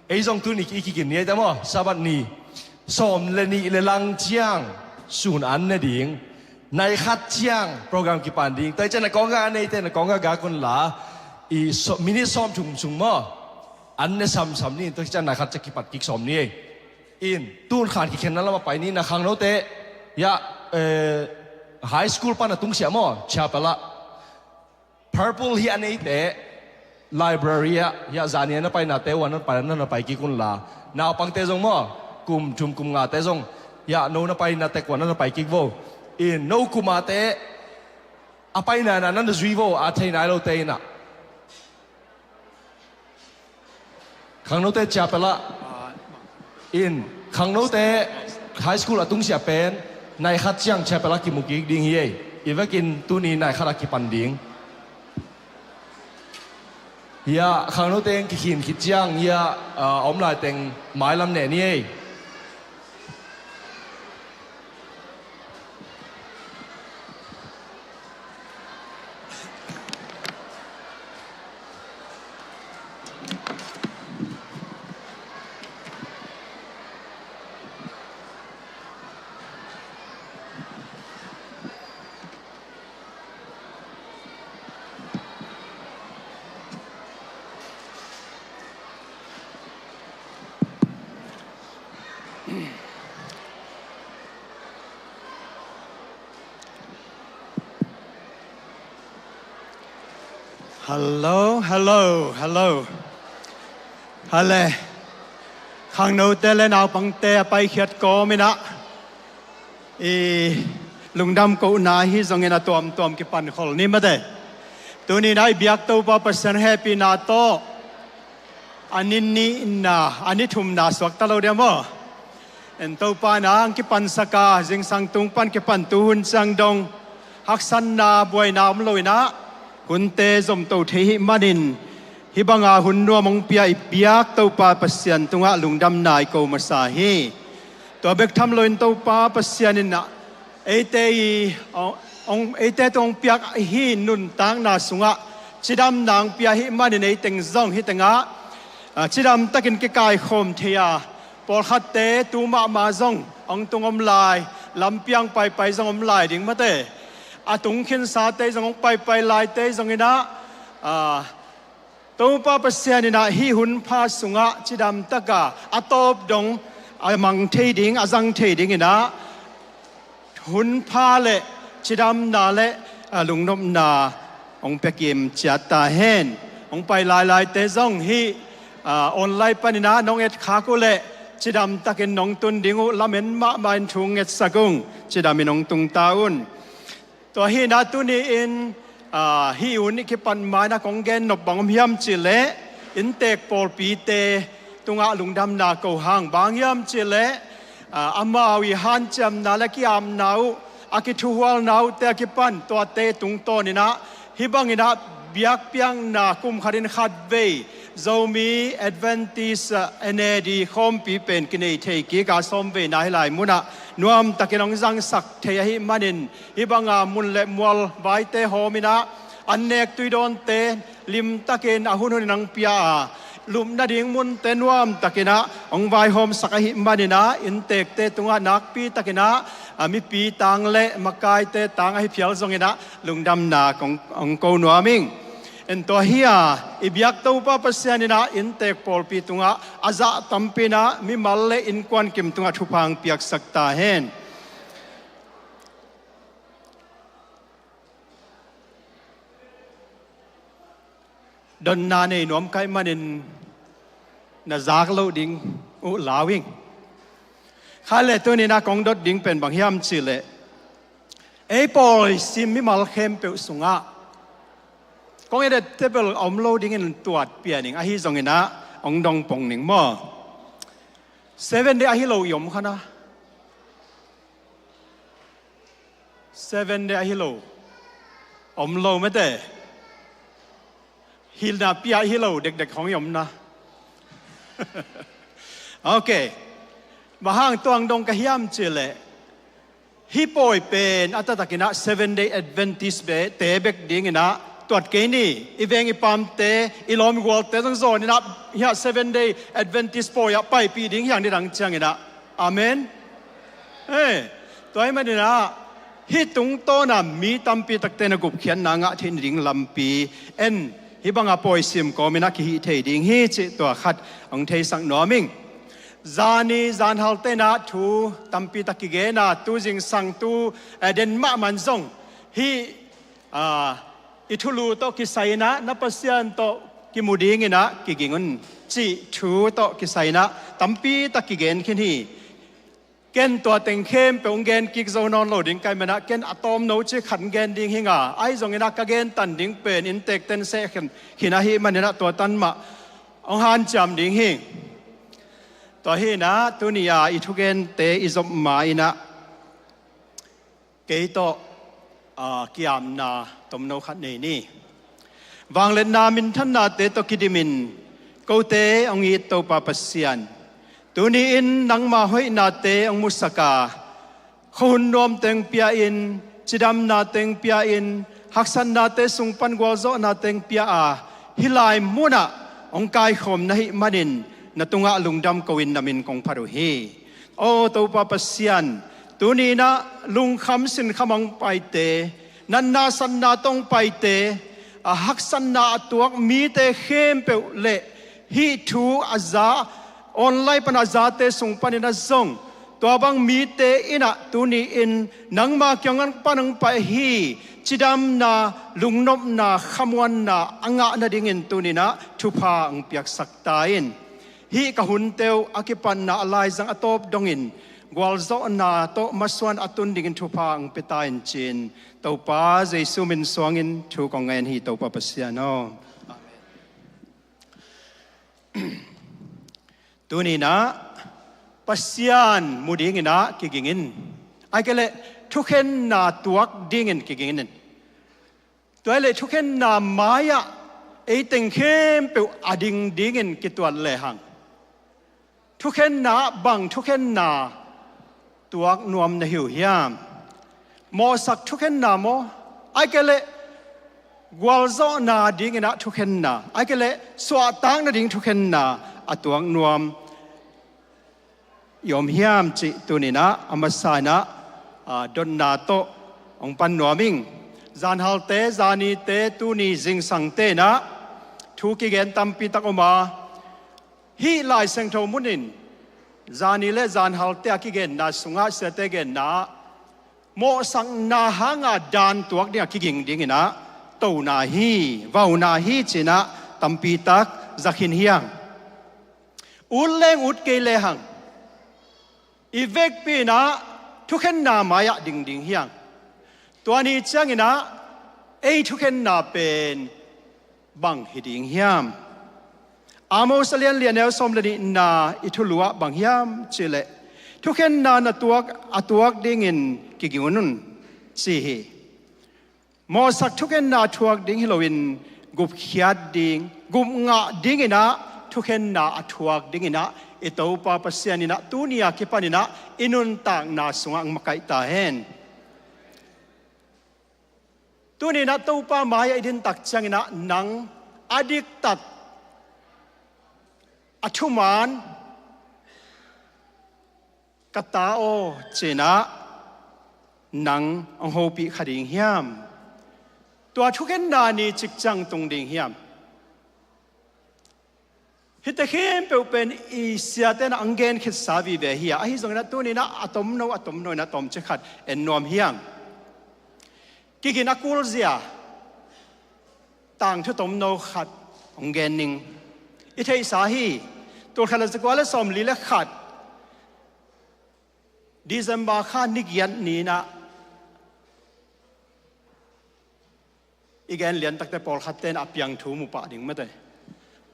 ei zong tun i kigin ni ei ta maw? Sabbath ni sawm le nih le lang ciang sun an ne ding. Nai khat ciang program kipan ding. Tua i ciang na kawng gak a neite na kawng gakgak unla i minit sawm thum sung maw? An ne samsam ni in tua i ciang nai khat ciang kipat kik sawm ni ei. In tun khan kikhenna lamah pai ni na khangnote. Yah, eh, high school pan a tungsiah maw? Chapel ah. Purple hi a neite library ah, yah, zani a na painate uh a na pai, na na pai kik unla. Naupangte zong maw? Kum thum kum ngate zong, yah, no na painate uh a na na pai kik vo. In no kumate a paina na na zui vo, a thei nai lote inah. Khangnote chapel ah in, khangnote high school a tungsiah pen nai khat ciang chapel ah kimu kik ding hi ei. I vekin tuni nai khat ah kipan ding. Hiah khangnote kikhin khit ciang hiah, ah, a om laiteng mailam neh ni ei. Hello, hello, hello. Hale. Khangnote le naupangte a paikhiat kawm inah i lungdam kohna hi zongin a tuamtuam kipan khol ni mate. Tuni inah i biak Topa Pasian hehpihna tawh a ni nihna, a ni thumna suakta lo dia maw? En Topa na ang kipansak a zingsang tung pan kipan tuhun ciang dong haksatna buaina om lo inah hunte zomto thei hih manin hih banga hun nuam hong pia i biak Topa Pasian tungah lungdamna i ko masa hi. Tua bek tham loin Topa Pasian inah eite i, ong, ong, eite tawh hong piak hih nuntakna sungah cidamna hong pia hih manin eiteng zong hih tengah, ah, cidam takin kikaikhawm thei a, pawlkhatte tu mahmah zong hong tung om lai, lampiang paipai zong om lai ding mate. A tung khinsate zong hong paipai laite zong inah, ah, Topa Pasian inah hih hun pha sungah cidam taka a tawp dong a mang thei ding, a zang thei ding inah hun pha le cidamna le, ah, lungnopna hong pia kim ciat ta hen. Hong pai lailaite zong hih, ah, online pan inah nong etkhak uh leh cidam takin nong tun ding uh lamen mahmah in thu ngetsak ung. Cidamin hong tung ta un. Tua hi inah tuni in, ah, hih hun i kipan ma inah kong gen nop bang om hiam cihleh inntek pawlpite tungah lungdamna ko hang. Bang hiam cihleh, ah, amau i hanciamna le kiamna uh, a kithuhualna uhte a kipan tuate tungtawn inah hih bang inah biakpiakna kum khatin khatvei Zomi Adventist, ah, N A D khawmpi pen kinei thei kik a sawm veina hih lai munah nuamtakin hong zangsak thei ahih manin hih banga mun le mual vaite hawm inah an nek tuidawnte limtakin a hunhunin hong pia a, lupna ding munte nuamtakin ah hong vaihawmsak ahih manin ah inntekte tungah nakpitakin ah, a, mipi tang le makaite tang ahi phial zongin ah lungdamna kong, kong ko nuam ing. En tua hi a, i biak Topa Pasian in ah inntek pawlpi tungah a zah tampi in ah mimal le innkuan kim tungah thupha hong piaksak ta hen. Dotna nei nuam ka hih manin na zak loh ding uh lau ing. Kha le tuni in ah kong dot ding pen bang hiam cih leh, ei pawi sim mimal khempeuh sungah kong edit table a om lo dingin tuat pia ning, ahi zongin ah hong dong pong ning maw. Seven Day ahi lo i om kha na. Seven Day ahi lo om lo mete. Hilhna pia ahi lo dekdek hong i om na. Ok. Bang hang tuang dong ka hiam cih leh, Hih pawi pen a taktakinah Seven Day Adventist be te bek dinginah tuat kei ni. I veng i pamte, i lawm i gualte zong zawninah hiah Seven Day Adventist pawi ah paipih ding hiang nidang cianginah. Amen. Tua hih maninah hih tungtawna mi tampi takte na gupkhiatna ngah theih nading lampi en hih banga pawi sim kawminah kihih thei ding hi cih tua khat hong theisak nuam ing. Zani zanhal tenah thu tampi tak kigena, tu zingsang tu, eh, den mahmah zong hih, ah, i thulu tawh kisai inah na Pasian tawh kimu dinginah kiging un cih thu tawh kisai inah tampi tak kigen khin hi. Ken tua teng khempeuh hong gen kik zo nawn lo ding ka hih manah ken a tawmno cik khat hong gen ding hi nga, ahi zonginah ka gen tan ding pen inntek ten seh khin, khin ahih maninah tua tan mah hong hanciam ding hi. Tua hinah tuni-a i thugente i zop ma inah kei tawh, aa, kiamna tomno khat nei ni. Vangliatna minthannate tawh kidimin kote hong it Topa Pasian, tuni-in nangma hoihnate hong musak a, khuahun nuamte hong pia-in, cidamnate hong pia-in, haksatnate sung pan gualzawhnate hong pia a, hih lai munah hong kaikhawm na hih manin na tungah lungdam ko-in na min kong phat uh hi. Aw Topa Pasian, tuni inah lungkham sinkham hong paite, natna satna tawh hong paite, a haksatna a tuak mite khempeuh le hih thu a za, online pan a zate sung paninah zong tua bang mite inah tuni-in nangma kiang pan hong pai hi, cidamna, lungnopna, khamuanna a ngah nadingin tuninah thupha hong piaksak ta in. Hih ka hunte uh a kipatna a laizang a tawp dongin gualzawhna tawh masuan a tun dingin thupha hong pia ta in ci-in Topa Jesu min suangin thu kong ngen hi Topa Pasian aw. Amen. Tuninah Pasian mu dinginah kiging in. Ahih kei leh thukhenna tuak dingin kiging in. Tua ahih leh thukhenna mai-ah ei teng khempeuh a ding dingin kituat lehang, thukhenna ah bang thukhenna tuak nuam na hi uh hiam? Mawhsak thukhenna maw? Ahih kei leh gualzawhna dinginah thukhenna, ahih kei leh suahtak nading thukhenna a tuak nuam i om hiam cih tuninah a masa inah, aa, dotna tawh hong pan nuam ing. Zanhalte, zanite, tuni zingsangte inah thu kigen tampi tak om a, hih Lai Siangtho munin zani le zanhalte a kigenna sungah siate genna ah mawhsakna hanga dan tuak dingah kiging dinginah tona hi, vauna hi cinah tampi tak za khin hiang. Ut leng ut kei lehang i vekpi inah thukhenna mai-ah ding ding hiang. Tua ni cianginah ei thukhenna pen bang hi ding hiam? Amos a lian li a neu sawm le nihna i thulu ah bang hiam cihleh thukhenna na tuak, a tuak dingin kiging un ci hi. Mawhsak thukhenna a thuak ding hi loin gupkhiat ding, gupngah dinginah thukhenna a thuak dinginah i Topa Pasian inah tuni a kipaninah i nuntakna sungah hong makaih ta hen. Tuninah Topa mai-ah i din tak cianginah nang a diktat, a thuman ka ta aw cinah nang hong hopih kha ding hiam? Tua thukhenna ni cikciang tung ding hiam? Hihte khempeuh pen i siate inah hong gen khitsa vive hi a, ahi zonginah tuninah a tomno a tomno inah tawmcik khat en nuam hiang. Kigin a kulzia tangthu tomno khat hong gen ning. I theihsa hi. Tulkhat le zakua le sawmli le khat December kha ni giat ni inah i gen lian takte pawlkhat ten a piang thu mu pah ding mate.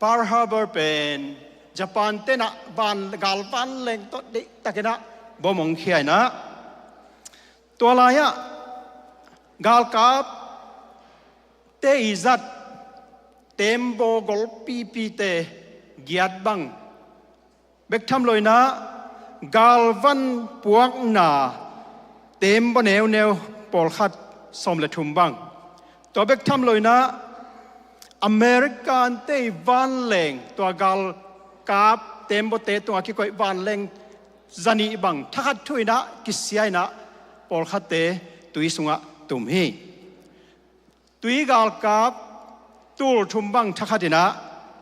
Pearl Harbor pen Japan tenah van, galvan leng tawh deihtakinah bom hong khia inah tua lai-ah galkap te i zat tembaw golpipite giat bang bek tham lo inah galvan puakna Tembaw neuneu pawlkhat sawm le thum bang. Tua bek tham loinah American te vanleng, tua galkap tembawte tungah kikoih vanleng zanih bang thakhat thuinah kisia inah pawlkhatte tui sungah tum hi. Tui galkap tul thum bang thakhat inah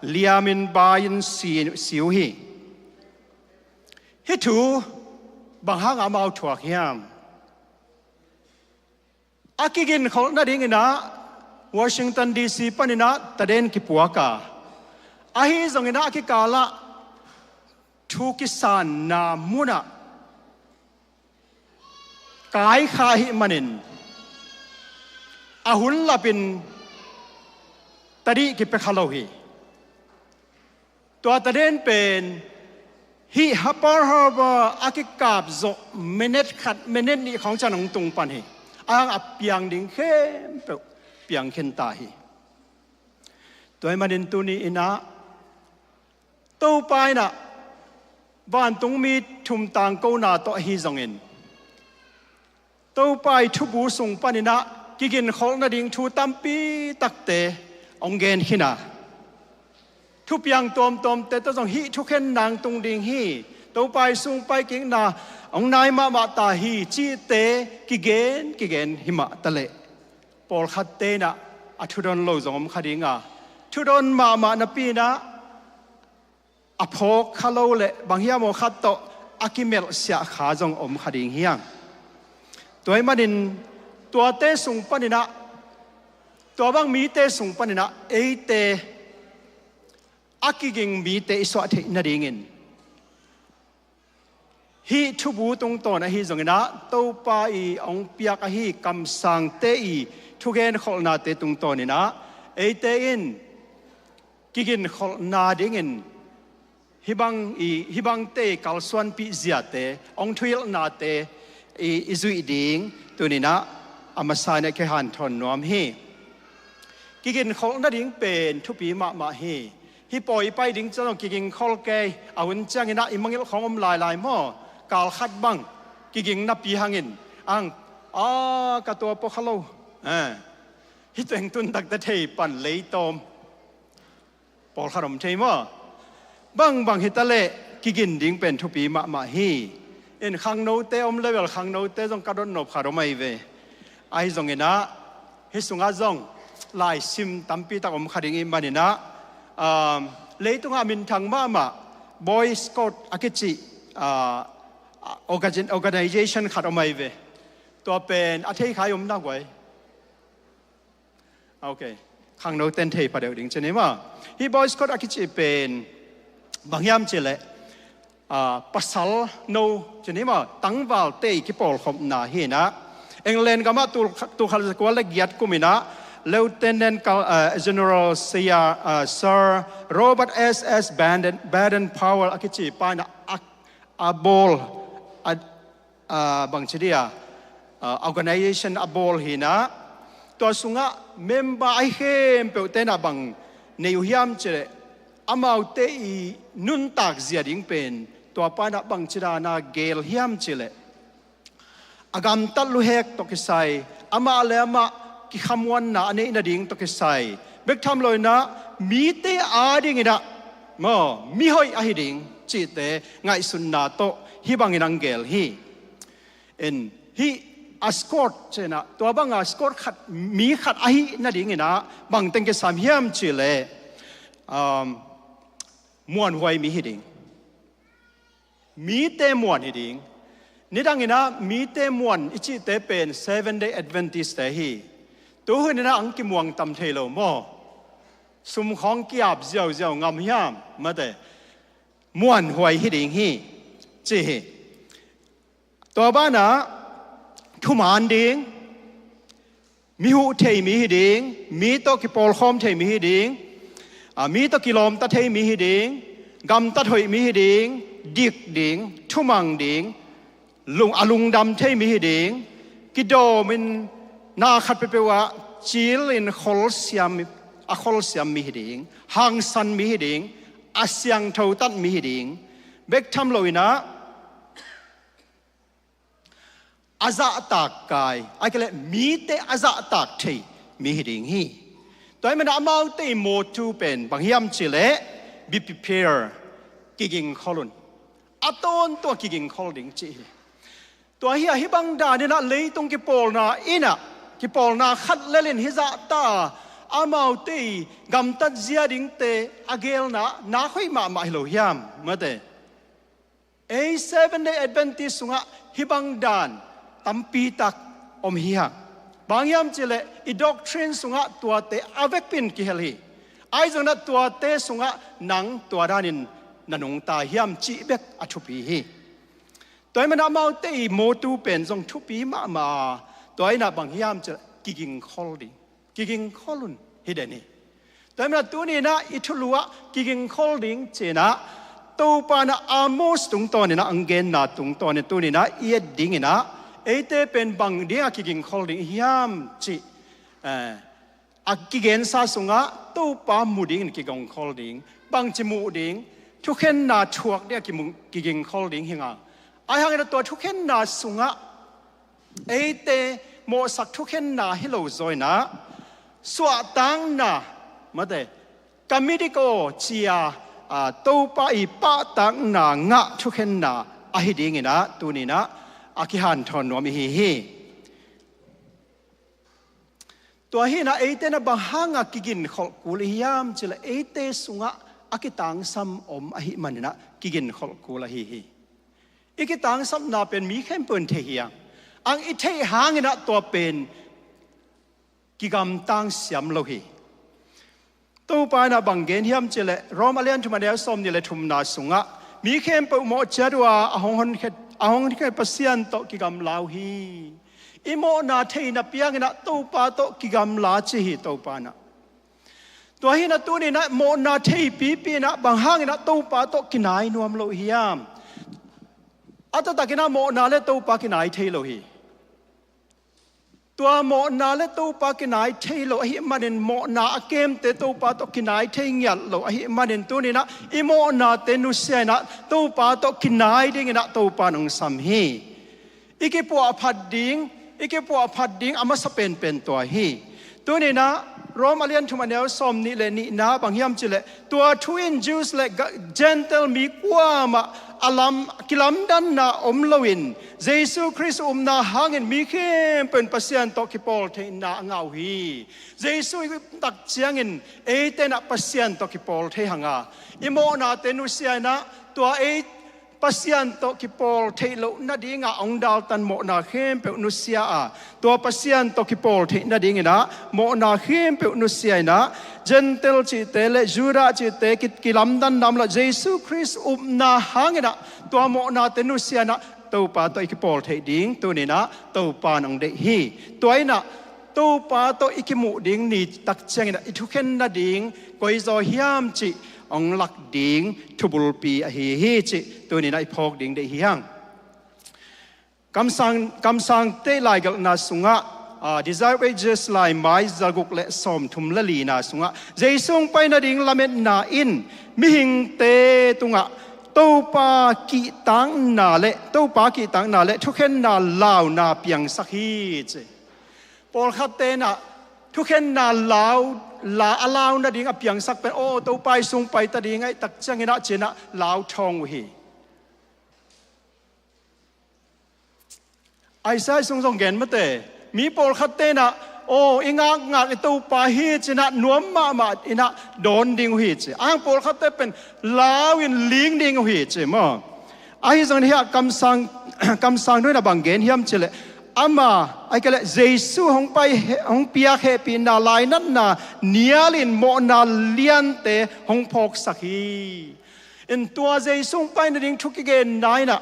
liamin bai-in si, si uh hi. Hih thu bang hangah amau thuak hiam? A kiginkholh nadinginah Washington D C paninah taden kipuak a, ahi zonginah a kikalah thu kisanna munah kaikha ahih manin a hun lapin tadih kipia kha lo hi. Tua taden pen hih Pearl Harbor a kikap zawh minute khat, minute nih khawng ciang hong tung pan hi. A hang a piang ding khempeuh piang khin ta hi. Tua ahih manin tuni inah Topa inah vantungmi thum tangkona tawh ahi zongin Topa ii thubu sung paninah kiginkholh nading thu tampi takte hong gen khin a, thupiang tuamtuamte tawh zong hih thukhen nang tung ding hi, Topa ii sung pai kikna hong nai mahmah ta hi cihte kigen kigen himah taleh pawlkhatte inah a thudon lo zong om kha ding a, thudon mahmah napi inah a phawk kha lo le bang hiam aw khat tawh a kimelhsiah kha zong om kha ding hi hang. Tua ahih manin tuate sung paninah, tua bang mite sung paninah eite a kiging mite i suah theih nadingin hih thubu tungtawn ahi zonginah Topa ii hong piak ahi kamsangte ii thugenkholhnate tungtawninah eite in kiginkholhna dingin hih bang ii, hih bangte ii kalsuanpih ziate, hong thuhilhnate ii i zuih ding tuninah a masa inah kihanthawn nuam hi. Kiginkholh nading pen thupi mahmah hi. Hih pawi i pai ding ciang zong kiginkholh kei, a hun cianginah i mangilh khawng om lailai maw? Kal khat bang kiging napi hangin ang, a ka tua pua kha lo. Eh. Hih teng tun takte thei pan leitawm pawlkhat om thei maw? Bangbang hitaleh kigin ding pen thupi mahmah hi. In khangnote om level khangnote zong ka dot nop khat om ahi ve. Ahi zonginah hih sungah zong laisim tampi tak om kha ding ih maninah, um, leitungah minthang mahmah Boy Scout a kici, uh, organ-, organization khat om ahi ve. Tua pen a thei kha i om nak uai. Ok. Khangnoten thei pha deuh ding ci ni maw. Hih Boy Scout a kici pen bang hiam cileh, ah, pasal no ci ni maw, tangvalte ii kipawlkhopna hi inah, England gamah tul, tul khat za kua le giat kum inah Lieutenant Col-, ah, General Sir, ah, Sir Robert S S Baden, Baden Powell a kici pa inah a, a bawl, a, ah, bangci dia, ah, organization a bawl hi inah, tua sungah member ahi khempeuhte inah bang nei uh hiam cileh, amaute ii nuntak zia ding pen tua pa inah bangci dana geel hiam cileh, a gamtat luhek tawh kisai, amah le amah kikhamuanna a neih nading tawh kisai, bek tham loinah mite adinginah maw, mihoih ahi ding cihte ngaihsutna tawh hih bangin ang geel hi. In hih a scout ci inah, tua banga scout khat, mi khat ahi nadinginah bangteng kisam hiam cileh, um, muanhuai mi hi ding. Mite muan hi ding. Nidanginah mite muan i cihte pen Seven Day Adventist-te hi. Tuhuninah ang kimuang tam thei lo maw? Sum khawng kiap ziauziau ngam hiam? Mate. Muanhuai hi ding hi, ci hi. Tua banah thuman ding, mi huh thei mi hi ding, mi tawh kipawlkhawm thei mi hi ding, a, mi tawh kilawmta thei mi hi ding, gamtat hoih mi hi ding, dik ding, thumang ding, lung, a lungdam thei mi hi ding, kidawmin na khat peuhpeuh ah cilin kholsiam, a kholsiam mi hi ding, hangsan mi hi ding, a siangthotat mi hi ding, bek tham loinah a zahtak kai, a kei leh mite a zahtak thei mi hi ding hi. Tua ahih manin amaute i mawtu pen bang hiam cih leh, be prepared, kigingkhol un. A tawntung a kigingkhol ding cih hi. Tua hi a, hih bang danin ah leitung kipawlna in ah, kipawlna khat lel in hih zahta amaute i gamtat zia dingte a geelna nak hoih mahmah hi lo hiam, mate? Ei Seventh Day Adventist sungah hih bang dan tampi tak om hi hang. Bang hiam cih leh i doctrine sungah tuate a vekpi in kihel hi. Ahi zongin ah tuate sungah nang tua danin na nungta hiam cih bek a thupi hi. Tua ahih manin amaute i mawtu pen zong thupi mahmah. Tua in ah bang hiam cih leh kigingkhol ding. Kigingkhol un hi den hi. Tua ahih manin ah tuni in ah i thulu ah kigingkhol ding ci-in ah, Topa in ah Amos tungtawn in ah, a genna tungtawn in ah tuni in ah i et ding in ah, eite pen bang ding a kigingkhol ding hiam cih, eh, a kigensa sungah Topa mu dingin kigingkhol ding, bangci mu ding, thukhenna thuak ding a kimu-, kigingkhol ding hi hang. Ahih hangin ah tua thukhenna sungah eite mawhsak thukhenna hi lo zaw in ah, suahtakna, mate, ka mi dik aw ci-a, a, Topa i pahtakna ngah thukhenna ahi dingin ah tuni in ah a kihanthawn nuam i hi hi. Tua hi in ah eite in ah bang hanga kigingkholh kul i hiam cih leh, eite sungah a kitangsam om ahih manin ah kigingkholh kul ahi hi. I kitangsamna pen mi khempeuh in thei hi hang. Ang i theih hangin ah tua pen kigamtang siam lo hi. Topa in ah bang gen hiam cih leh, Rom a lian thum a neu sawmnih le thumna sungah, mi khempeuh mawh ciat uh a, a hong honkhiat, a hong honkhiat Pasian tawh kigamla uh hi. I mawhna theihna piangin ah Topa tawh kigamla ci hi Topa in ah. Tua hi in ah tuni in ah mawhna theipipi in ah bang hangin ah Topa tawh kinai nuam lo hiam? A taktakin ah mawhna le Topa kinai thei lo hi. Tua mawhna le Topa kinai thei lo ahih manin, mawhna a kemte Topa tawh kinai thei ngiat lo ahih manin, tuni in ah i mawhnate nusia in ah Topa tawh kinai dingin ah Topa in hong sam hi. I kipuahphat ding, i kipuahphat ding a masa penpen tua hi. Tuni in ah Rom a lian thum a neu sawmnih le nihna bang hiam cih leh, tua thu in Jews le Ga-, Gentile mi kuamah a lam, kilamdanna om loin, Jesu Khrist upna hangin mi khempeuh in Pasian tawh kipawl theihna a ngah uh hi. Jesu i uptak ciangin eite in ah Pasian tawh kipawl thei hang a, i mawhnate nusia in ah tua ei Pasian tawh kipawl theih loh nadinga hong daltan mawhna khempeuh nusia a, tua Pasian tawh kipawl theih nadingin ah mawhna khempeuh nusia in ah, Gentile cihte le Judah cihte ki-, kilamdanna om lo, Jesu Khrist upna hangin ah tua mawhnate nusia in ah Topa tawh i kipawl theih ding tuni in ah Topa in hong deih hi. Tua in ah Topa tawh i kimuh ding ni tak ciangin ah i thukhen nading koizaw hiam cih hong lak ding thubulpi ahi hi cih tuni in ah i phawk ding deih hi hang. Kamsang, kamsangte laigelhna sungah, ah, Desire of Ages laimai zaguk le sawmthum le lina sungah, Jesu hong pai nading lametna in mihingte tungah Topa kihtakna le, Topa kihtakna le thukhenna launa piangsak hi ci. Pawlkhatte in ah thukhenna lau, la, a lau nading a piangsak pen, aw, Topa i sung pai ta ding ahih tak ciangin ah ci-in ah lau thawng uh hi. Isaiah sung zong gen mate, mi pawlkhatte in ah, aw, i ngakngak i Topa hi ci-in ah nuam mahmah in ah dawn ding uh hi ci. Ang pawlkhatte pen lau in ling ding uh hi ci maw. Ahi zongin hiah kamsang, kamsang nu in ah bang gen hiam cih leh, ama, ahih kei leh Jesu hong pai he-, hong piak hehpihna lainatna nialin mawhna liante hong phawksak hi. In tua Jesu hong pai nading thu kigenna in ah,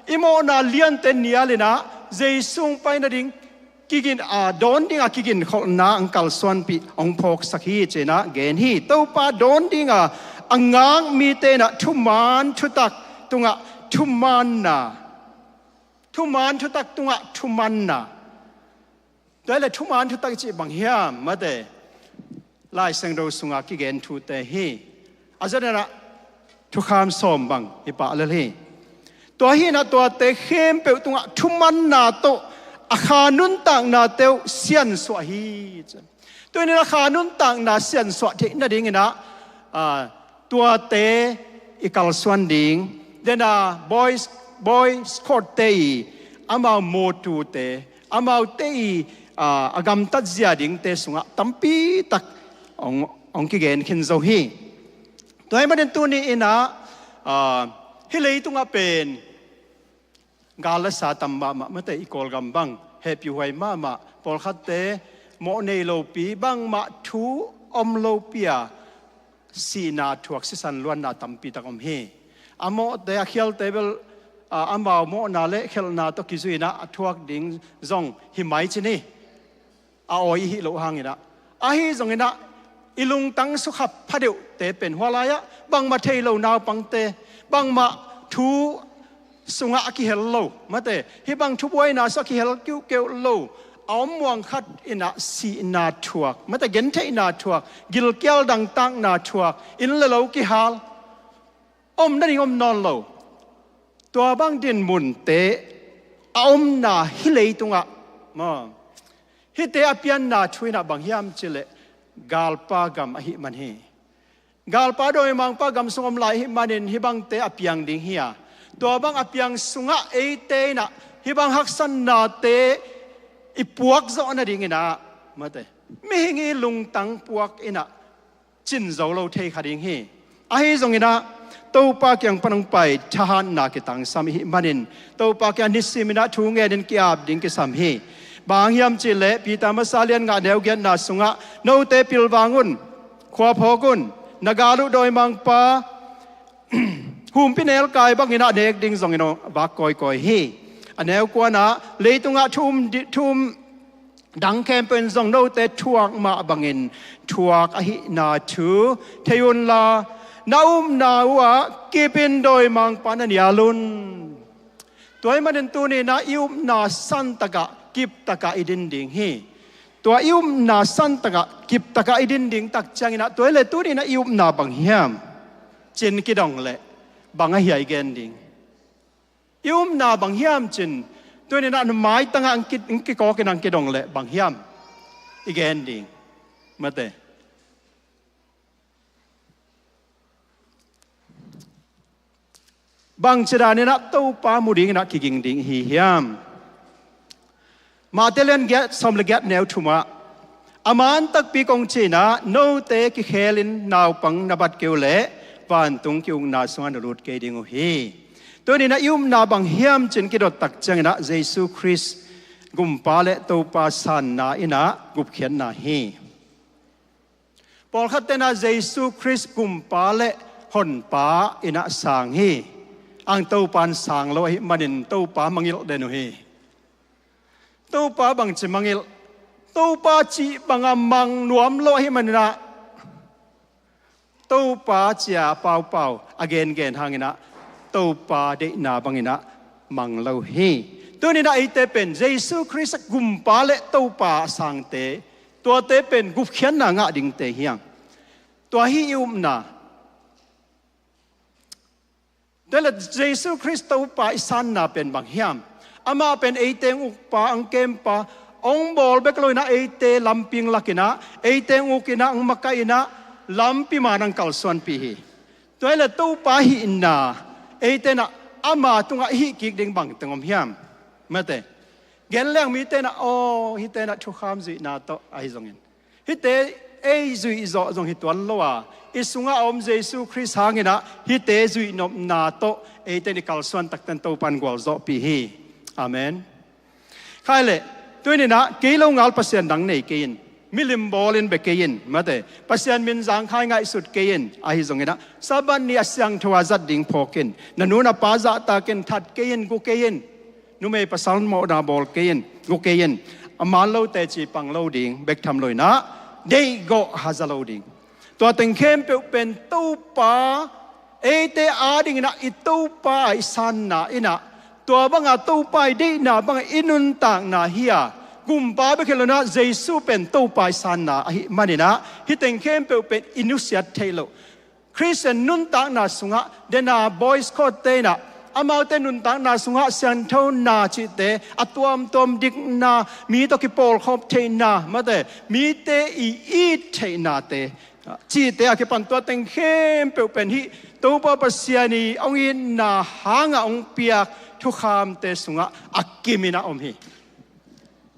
i mawhna liante nial in ah, Jesu hong pai nading kigin, a, dawn dinga kiginkholhna hong kalsuanpih, hong phawksak hi ci-in ah gen hi. Topa dawn dinga a ngak mite in ah thuman thutak tungah thumanna, thuman thutak tungah thumanna. Tua hi leh thuman thutak i cih bang hiam, mate? Lai Siangtho sunga kigen thute hi. A zat in ah thukham sawm bang i pah lel hi. Tua hi in ah tuate khempeuh tungah thumanna tawh a kha nuntaknate uh siansuah hi. Tunin a kha nuntakna siansuah theih nadinginah, ah, tuate i kalsuan ding. Dena Boy, Boy Scout-te i amau mawtute, amaute i, ah, a gamtat zia dingte sungah tampi tak hong, hong kigen khin zo hi. Tua ahih manin tuni inah, ah, hih leitungah pen gal le sa tam mahmah, mate, i Kawlgam bang hehpihhuai mahmah, pawlkhatte mawh nei lopi, bangmah thu om lopi a sihna thuak, sisan luanna tampi tak om hi. A mawhte, a khialte bel, a, amau mawhna le khelhna tawh kizui inah a thuak ding zong hi mai cin hi. A awi i hih loh hanginah. Ahi zonginah i lungtang sukha phadeuhte pen hua lai-ah bangmah thei lo naupangte, bangmah thu sungah a kihel lo, mate, hih bang thubuaina sungah a kihel kiuhkeuh lo, a om muang khat inah sihna thuak, mate, gentheihna thuak, gilkial dangtakna thuak, inn le lo kihal, om nading om nawn lo. Tua bang dinmunte a omna hih leitungah, maw, hihte a pianna thu inah bang hiam cihleh galpa gam ahih man hi. Galpa dawimangpa gam sung om lai ahih manin hih bangte a piang ding hi a, tua bang a piang sungah eite inah hih bang haksatnate i puak zawh nadinginah, mate, mihing i lungtang puak inah cin zo lo thei kha ding hi. Ahi zonginah Topa kiang pan hong pai thahatna kitangsam ihih manin Topa kiang nisiminah thu ngenin ki-ap ding kisam hi. Bang hang hiam cihleh Peter masa lian nga neu giatna sungah, note pilvang un, khuaphawk un, na gal uh dawimangpa humpinelkai banginah nek ding zongin hong vak kawikawi hi. A neu kuanah leitungah thu um di-, thu um dang khempeuh in zong note thuak mah bangin thuak ahihna thu thei unla, na upna uhah kipin dawimangpa na nial un. Tua ahih manin tuninah i upna santakah kiptakah i din ding hi. Tua i upna santakah kiptakah i din ding tak cianginah tua hileh tuninah i upna bang hiam cin kidong leh bang ahi a i gen ding. I upna bang hiam cin, tuninah na maitangah ang ki-, ang kikawkin ang kidong leh bang hiam i gen ding. Mate. Bangci daninah Topa mu dinginah kiging ding hi hiam? Mate lian giat, sawm le giat neu thumah, a man takpi kong cinah note kikhelin naupang na bat kei uh leh vantung ki-ukna sungah na lut kei ding uh hi. Tuninah i upna bang hiam cin kidot tak cianginah Jesu Khrist gumpa le Topa sanna inah gupkhiatna hi. Pawlkhat tenah Jesu Khrist gumpa le honpa inah sang hi. Ang Topa in sang lo ahih manin Topa mangilh den uh hi. Topa bangci mangilh, Topa cih banga mang nuam lo ahih maninah Topa cia paupau a gengen hanginah Topa deihna banginah mang lo hi. Tuninah eite pen Jesu Khrist gumpa le Topa a sangte, tuate pen gupkhiatna ngah dingte hiang. Tua hi i upna. Tua hileh Jesu Khrist Topa i sanna pen bang hiam? Amah pen eite ang ukpa, ang kempa, hong bawl bek loinah eite lampi ang lakinah, eite ang ukinah, ang makahinah, lampi man ang kalsuanpih hi. Tua hileh Topa hihna eite inah ama tungah i hih kik ding bangteng om hiam? Mate. Gen leng mite inah, aw, hihte inah thukham zuihna tawh ahi zongin, hihte ei zuih zawh zong hi tuan lo a, i sungah a om Jesu Khrist hanginah hihte zuihnopna tawh eite in i kalsuan takten Topa in gualzawhpih hi. Amen. Khaileh, tuninah kei lo ngal pasian dang nei kei in, milim bawlin bia kei in, mate, Pasian min zangkhai ngaihsut kei in, ahi zonginah Sabbath ni a siangtho a zat ding phawk in, na nu na pa zahtak in, that kei in, gu kei in, numei pasal mawhna bawl kei in, gu kei in, a man lo teci pang lo ding bek tham loinah deihgawh haza lo ding. Tua teng khempeuh pen Topa, eite adinginah i Topa a i sanna inah, tua banga Topa i deihna banga i nuntakna hi a, gumpa bek hi loinah Jesu pen Topa i sanna ahih maninah hih teng khempeuh pen i nusiat theih loh. Khristian nuntakna sungah dena Boy Scout-te inah Amaute nuntakna sungah sianthona cihte, a tuamtuam dikna, mi tawh kipawlkhawm theihna, mate, mite i it theihnate, cihte a kipan tua teng khempeuh pen hih Topa Pasian i hong itna hanga hong piak thukhamte sungah a kimin a om hi.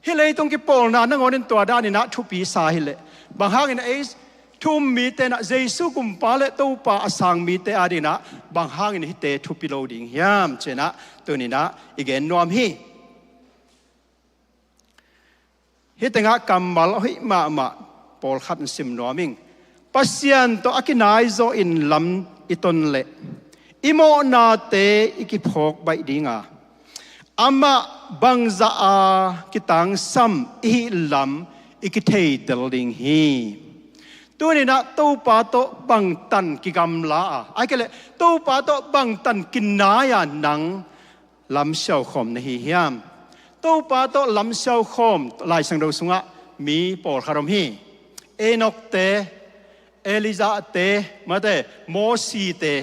Hih leitung kipawlna nangawn in tua danin ah thupi sa hileh, bang hangin ei thu um mite in ah Jesu Gumpa le Topa a sang mite adingin ah bang hangin hihte thupi lo ding hiam, ci-in ah tuni-in ah i gen nuam hi. Hih tengah kammal hoih mahmah pawlkhat in sim nuam ing. Pasian tawh a kinai zawhin lam i ton leh i mawhnate i kiphawk baih ding a, amah bangzah a kitangsam i hih lam i kitheitel ding hi. Tuni-in ah Topa tawh bangtan kigamla a, ahih kei leh Topa tawh bangtan kinai-a nang lamsiau khawm na hi hiam? Topa tawh lamsiau khawm Lai Siangtho sungah mi pawlkhat om hi. Enokte, Elijahte, mate, Mosite.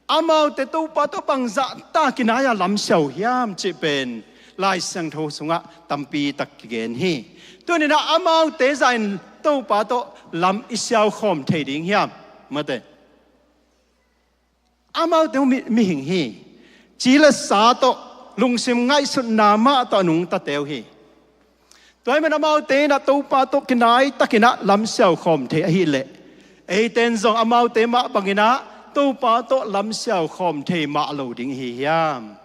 Amaute Topa tawh bangzah ta kinai-a lamsiau hiam cih pen Lai Siangtho sungah tampi tak kigen hi. Tuni-in ah amaute zahin Topa tawh lam i siau khawm thei ding hiam? Mate. Amaute uh mi, mihing hi. Ci le sa tawh, lungsim ngaihsutna mah tawh a nungtate uh hi. Tua ahih man amaute in ah Topa tawh kinai takin ah lamsiau khawm thei ahih leh, eite in zong amaute mah bangin ah Topa tawh lamsiau khawm thei mah lo ding i hi hiam?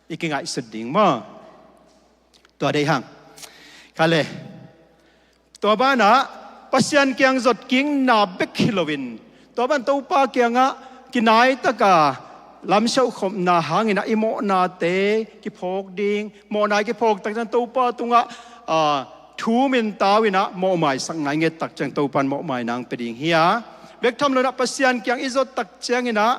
I kingaihsut ding maw? Tua deih hang. Kha le. Tua banah Pasian kiang zot kikna bek hi loin, tua ban Topa kiangah kinai taka lamsiau khawmna hangin ah i mawhnate kiphawk ding, mawhna i kiphawk tak ciang Topa tungah, ah, thu min tau in ah mawhmaisak ngai nget tak ciang Topa in mawhmai nang pia ding hi a. Bek tham loin ah Pasian kiang i zot tak ciangin ah,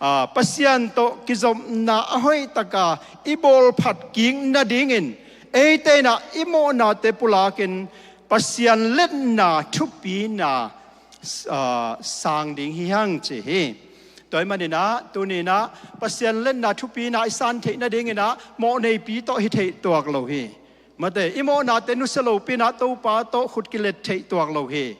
ah, Pasian tawh kizopna a hoih taka i bawlphat kik nadingin eite in ah i mawhnate pulakin Pasian letna thupina, ah, sang ding hi hang ci hi. Tua ahih manin ah tuni-in ah Pasian letna thupina i san theih nadingin ah mawhneipi tawh hi theih tuak lo hi. Mate, i mawhnate nusia lopi-in ah Topa tawh khut kilet theih tuak lo hi.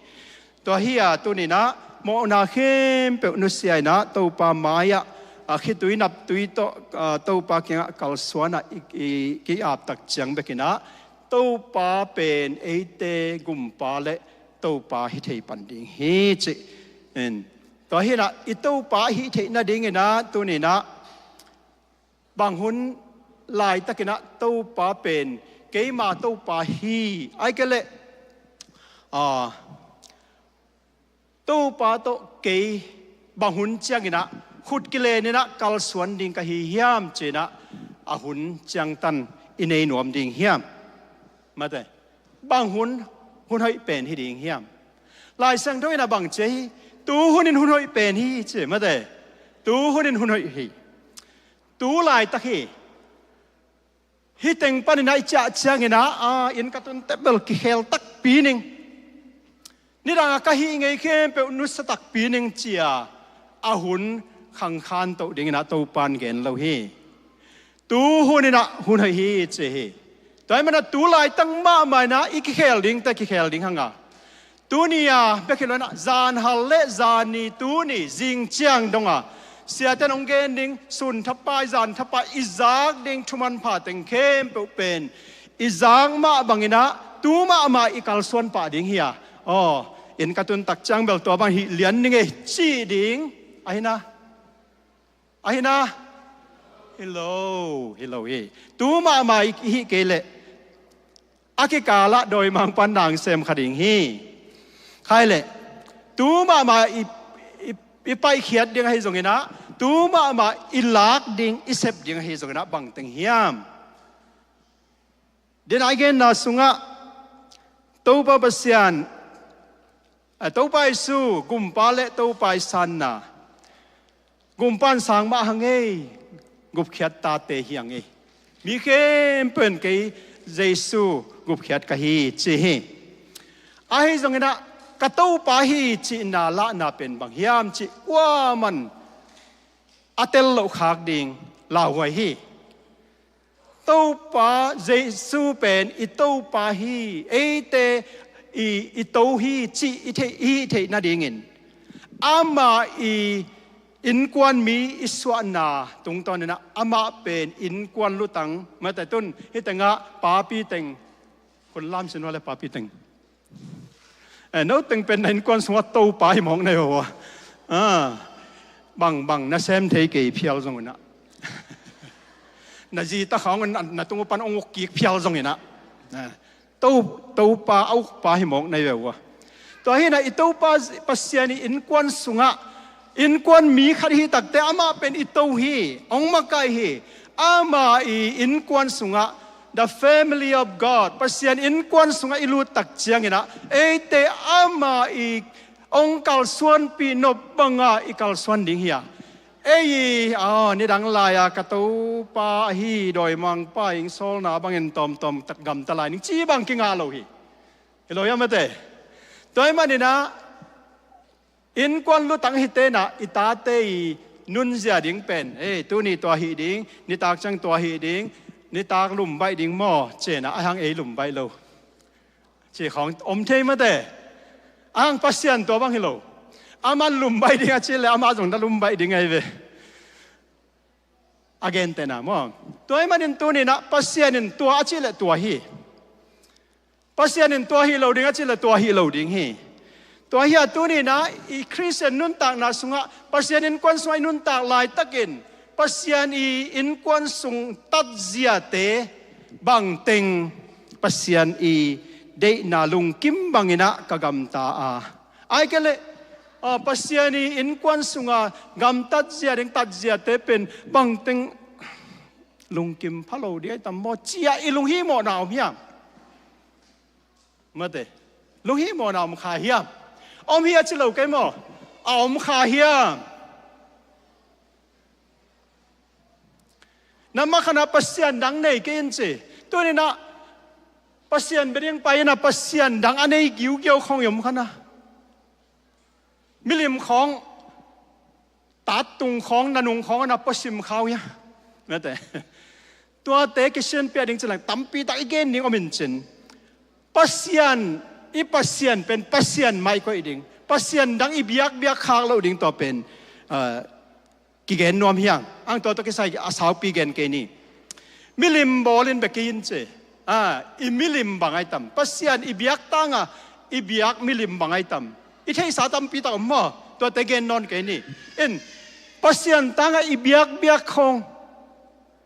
Tua hi a tuni-in ah mawhna khempeuh nusia in ah Topa mai-ah, a, khitui naptui tawh, a, Topa kiangah kalsuan ah i, i, ki-ap tak ciang bekin ah Topa pen eite Gumpa le Topa hi thei pan ding hi ci. In, tua hi-in ah i Topa hi theih nadingin ah tuni-in ah bang hun laitakin ah Topa pen keima Topa hi, ahih kei leh, a, Topa tawh kei bang hun ciangin ah khut kilen in ah kalsuan ding ka hi hiam ci-in ah a hun ciangtan i nei nuam ding hiam? Mate, bang hun, hun hoih pen hi ding hiam? Lai Siangtho in ah bang ci hi? Tu hun in hun hoih pen hi ci, mate. Tu hun in hun hoih hi. Tu laitak hi. Hih teng panin ah i ciah ciangin ah, a, inn ka tun teh bel kikhel takpi ning. Nidang a ka hih ngei khempeuh nusia takpi ning ci-a a hun khangkhan toh dingin ah Topa in gen lo hi. Tu hun in ah hun hoih hi ci hi. Tua ahih man ah tu laitak mahmah in ah i kikhel ding teh kikhel ding hang a, tuni-a bek hi lo-in ah zanhal le zanni tuni zing ciang dong a siate in hong gen ding sun thapai zan thapai i zak ding thu manpha teng khempeuh pen i zak mah bangin ah tu mahmah i kalsuan pah ding hi a. Aw, inn ka tun tak ciang bel tua bang hih lian ning ei cih ding ahi na. Ahi na? Hi lo, hi lo hi. Tu mahmah i hih kei leh a kikalah dawimangpa'n na sem kha ding hi. Khai leh tu mahmah i, i, i paikhiat ding ahi zongin ah, tu mahmah i lak ding, i sep ding ahi zongin ah bang teng hiam? Dena i genna sungah Topa Pasian, a, Topa Jesu Gumpa le Topa i sanna, Gumpa in sang mah hang ei, gupkhiat tate hi hang ei. Mi khempeuh in kei Jesu gupkhiat ka hi ci hi. Ahi zongin ah ka Topa hi cihna lahna pen bang hiam cih kuaman a tel loh khak ding lauhuai hi. Topa Jesu pen i Topa hi, eite i, i To hi cih i theih, i theih nadingin ama i innkuan mi i suahna tungtawninah amah pen innkuan lutang, mate tun hih tengah papi teng, hun lam sin uh le papi teng. Eh, no teng pen na innkuan sungah Topa hi mawk na hi uh a. Ah, bang bang na sem thei kei phial zong inah. Na zi ta khawng na, na tung uh pan ong uk kik phial zong inah. Ah, To, Topa a ukpa hi mawk na hi uh a. Tua hinah i Topa Pasian i innkuan sungah innkuan mi khat hi takte amah pen i To hi, ong makai hi. Ama i innkuan sungah the family of God, Pasian innkuan sungah i lut tak cianginah eite ama i ong kalsuanpih nop banga i kalsuan ding hi a. Ei i, aw, nidang lai-a ka Topa ahi dawimangpa ing sawlna bangin tawmtawm gamta lai ning ci bang kingah lo hi. Hi lo hiam mate? Tua ahih maninah innkuan lutang hi tenah i tate i nunzia ding pen, ei, tuni tua hih ding, nitak ciang tua hih ding, nitak lumbaih ding maw, ci-inah a hang ei lumbaih lo. Ci khawng om thei mate. A hang Pasian tua bang hi lo. Amah lumbaih ding a cih le amah zong na lumbaih ding ahi ve. A gentehna maw. Tua ahih manin tuninah Pasian in tua a cih le tua hi. Pasian in tua hi lo ding a cih le tua hi lo ding hi. Tua hi a tuninah i Khristian nuntakna sungah Pasian innkuan sungah i nuntak laitakin Pasian i innkuan sung tatziate bangteng Pasian i deihna lungkim banginah ka gamta a. Ai kei leh, ah, Pasian i innkuan sunga gam tatzia ding tatziate pen bangteng lungkim pha lo ding ai tam maw, ci-a i lunghimawhna om hiam? Mate, lunghimawhna om kha hiam? Om hi a ci lo kei maw? A om kha hiam? Na makhanah Pasian dang nei kei in ci. Tuninah Pasian bia ding pai inah Pasian dang a nei giugiau khawng i om khanah. Milim khawng, tat tung khawng, na nung khawng a na puasim khau hia. Mate. Tuate kisianpiak ding cilang tampi tak i gen ding om in cin. Pasian, i Pasian pen Pasian mah i koih ding. Pasian dang i biakbiak khak loh ding tua pen, ah, kigen nuam hiang. Ang tua tawh kisai a saupi gen kei ni. Milim bawlin bia kei in ci. Ah, i milim bang ai tam. Pasian i biak tanga i biak milim bang ai tam. I theihsa tampi tak om maw? Tuate gen nawn kei ni. In, Pasian tanga i biakbiak khawng,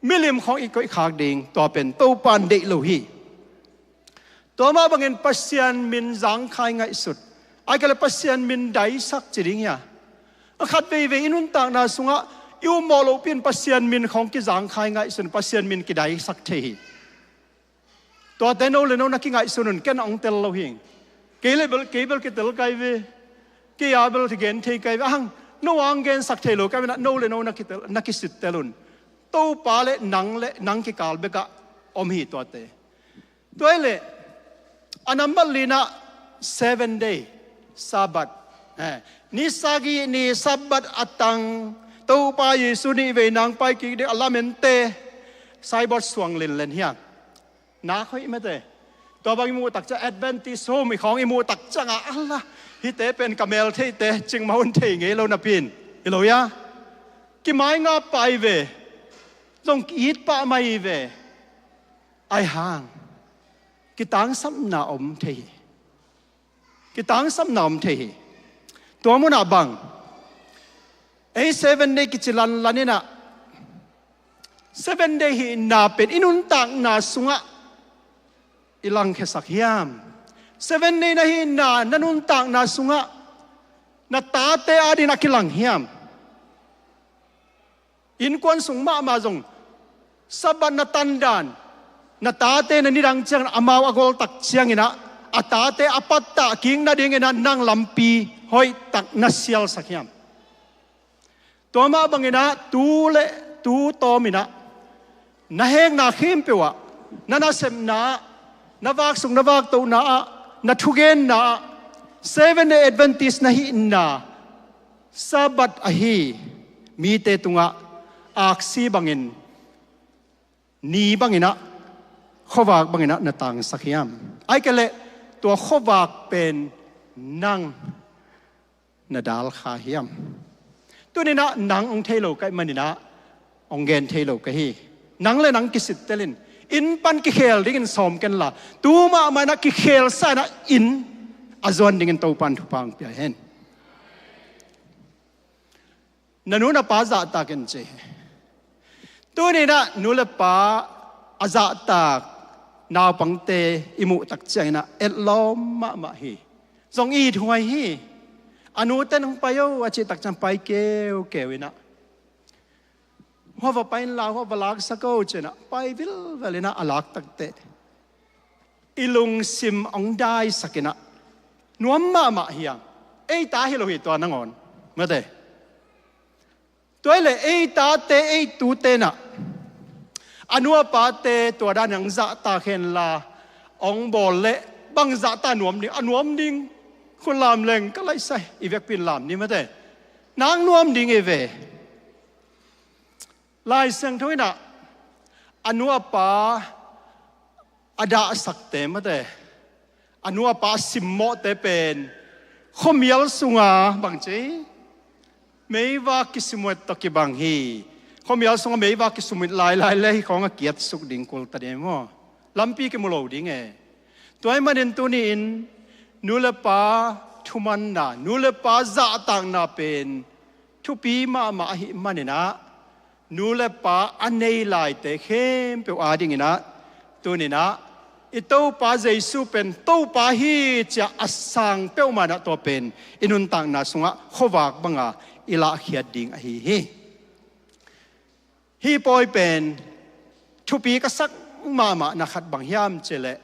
milim khawng i koih khak ding tua pen Topan deih lo hi. Tua mah bangin Pasian min zangkhai ngaihsut. Ai kei leh Pasian min daisak ci ding hia? A khat veivei i nuntakna sungah i ummawh lohpi in Pasian min khawng kizangkhai ngaihsun, Pasian min kidaisak thei hi. Tuate no le no na kingaihsun un, ken a ong tel lo hing. Kei le bel, kei bel kitel kai ve. Kei a bel kigen thei kai ve. Ahang, no ang gensak thei lo kai ve na, no le no na kitel, na kisittel un. Topa le nang le nang kikal bekah om hi tuate. Tua hi leh a nambat linah seven day Sabbath. Eh, ni sagih ni Sabbath a tang Topa Jesu nih vei nang pai kik ding a lamente. Saibawt suang lenlen hiang. Nak hoih mate. Tua bang i muh tak ciang Adventist home i khawng i muh tak ciangah, Allah, hihte pen ka mel theihte cingmah hun thei ngei lo napi in. Hi lo hia? Kimainga pai ve. Zong ki-it pah mai ve. Ai hang kitangsapna om thei hi. Kitangsapna om thei hi. Tua munah bang ei seven day kici lanlan inah seven day hihna pen i nuntakna sungah i langkhiasak hiam? Seven day na hihna na nuntakna sungah na tate adin a kilang hiam? Innkuan sung mahmah zong Sabbath na tandan, na tate na nidang ciangin amau a goltak cianginah a tate a pattah kik nadinginah nang lampi hoihtak na sialsak hiam? Tua mah banginah tu le tu tawminah na hekna khempeuh ah, na nasepna ah, na vaksuk na vaktohna ah, na thugenna ah, Seven Day Adventist na hihna Sabbath ahi mite tungah aksi bangin, ni banginah, khuavak banginah na tangsak hiam? Ai kei leh tua khuavak pen nang na dalkha hiam? Tuninah nang hong thei lo ka hih maninah hong gen thei lo ka hi. Nang le nang kisittelin inn pan kikhel dingin sawm kenla, tu mahmah inah kikhelsa inah inn a zuan dingin Topan thupha hong pia hen. Na nu na pa zahtak in ci hi. Tuninah nu le pa a zahtak naupangte i muh tak cianginah etlawm mahmah hi. Zong i thuai hi. A nute nang pai o a cih tak ciang pai keukeu inah, hua va pai inla hua va laksak o cinah pai vilvel inah a lak takteh i lungsim hong daisak inah nuam mahmah hiam? Ei ta hi lo hi tua nangawn, mate. Tua hi leh ei tate ei tute inah a nu a pate tua dan hong zahtak henla, hong bawl leh bang zahtak nuam ding, a nuam ding, khutlam leng ka laisai, i vekpi in lam ni, mate. Nang nuam ding hi ve. Lai Siangtho inah a nu a pa a dahsakte, mate, a nu a pa a simmawhte pen khuamial sunga bangci, meivak kisumet tawh kibang hi. Khuamial sunga meivak kisumet lailai le hih khawng a kiatsuk ding kul ta ding maw? Lampi kimu lo ding e. Tua hih manin tuni-in nu le pa thumanna, nu le pa zahtakna pen thupi mahmah ahih maninah nu le pa a nei laite khempeuh adinginah tuninah i Topa Jesu pen Topa hi cia a sang peuhmah inah tua pen i nuntakna sungah khuavak banga i lahkhiat ding ahi hi. Hih pawi pen thupi ka sak mahmah na khat bang hiam cih leh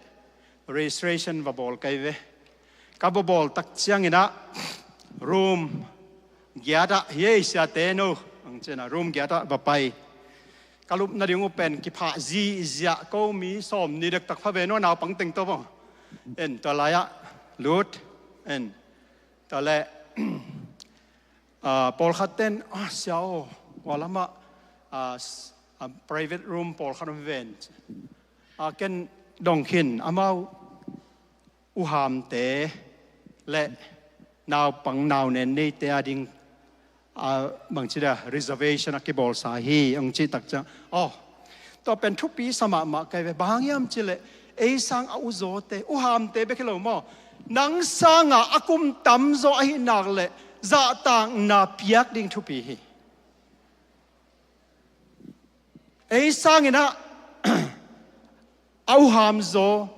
registration va bawl ka hi ve. Ka va bawl tak cianginah room giatah, hi ei siate no, ang cianah room giatah va pai. Ka lupna ding uh pen kiphah zihziah, ko mi sawm ni dektak pha ve no, naupang teng tawh maw. En, tua lai-ah lut. En, tua leh ah, pawlkhat ten, ah, sia aw, hua lamah, ah, s-, ah, private room pawlkhat om ven. Ah, ken dong khin, amau uhamte le naupang naunen neite ading, ah, bangci dia, reservation a kibawlsa hi, hong cih tak ciang, aw, tua pen thupi sa mahmah ka hi ve. Bang hang hiam cih leh ei sang a uzawte, uhamte bek hi lo maw, nang sanga a kum tamzaw ahih nak leh zahtakna piak ding thupi hi. Ei sanginah a uhamzaw,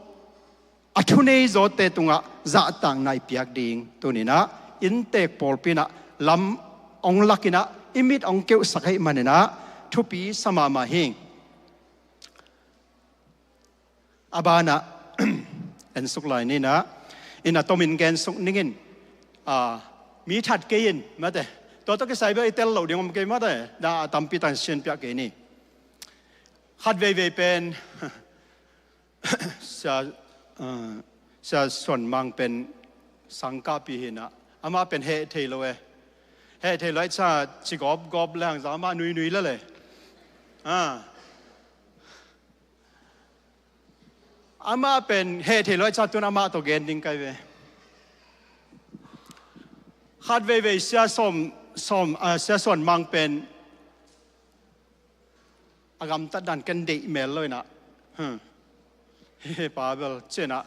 a thuneizawte tungah zahtakna i piak ding tuninah inntek pawlpi inah lam hong lakinah i mit hong keuhsak ahih maninah thupi sa mahmah hi. A banah ensuk lai ninah, in a tomin gensuk ningin, ah, mi that kei in, mate. Tua tawh kisai bel i tel loh ding om kei, mate. Na a tampi tang sianpiak kei ni. Khat veivei pen Sia, ah, Sia Suan Mang pen sangkahpi hinah, amah pen heh thei lo e. Heh thei lo e, ca ci gawpgawp le hangzah amah nuinui lel e. Ah. Amah pen heh thei lo e, ca tun amah tawh gen ding kai ve. Khat veivei Sia Sawm, Sawm, ah, Sia Suan Mang pen a gamtat dan ken deih mel lo inah, hmm, he pa bel cinah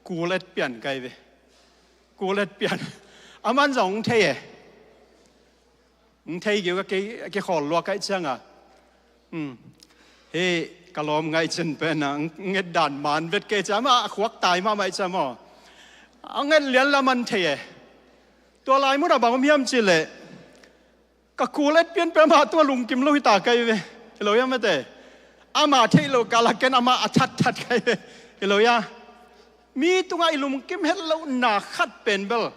kul et pian kai ve. Kul et pian. Aman zong hong thei e. Hong thei kiu ka kei, a kikhawl luak kaih cianga, hmm, he ka lawm ngaih cin pen a hong et dan man vet kei cia, amah a khuak tai mahmah cia maw. A hong et lian la man thei e. Tua lai munah bang om hiam cih leh, ka kul et pianpian amah tungah lungkim lo hi ta kai ve. Hi lo ia mate. Amah theih lo kala ken amah a thatthat kai ve. Hi lo ia. Mi tungah i lungkim het lohna khat pen bel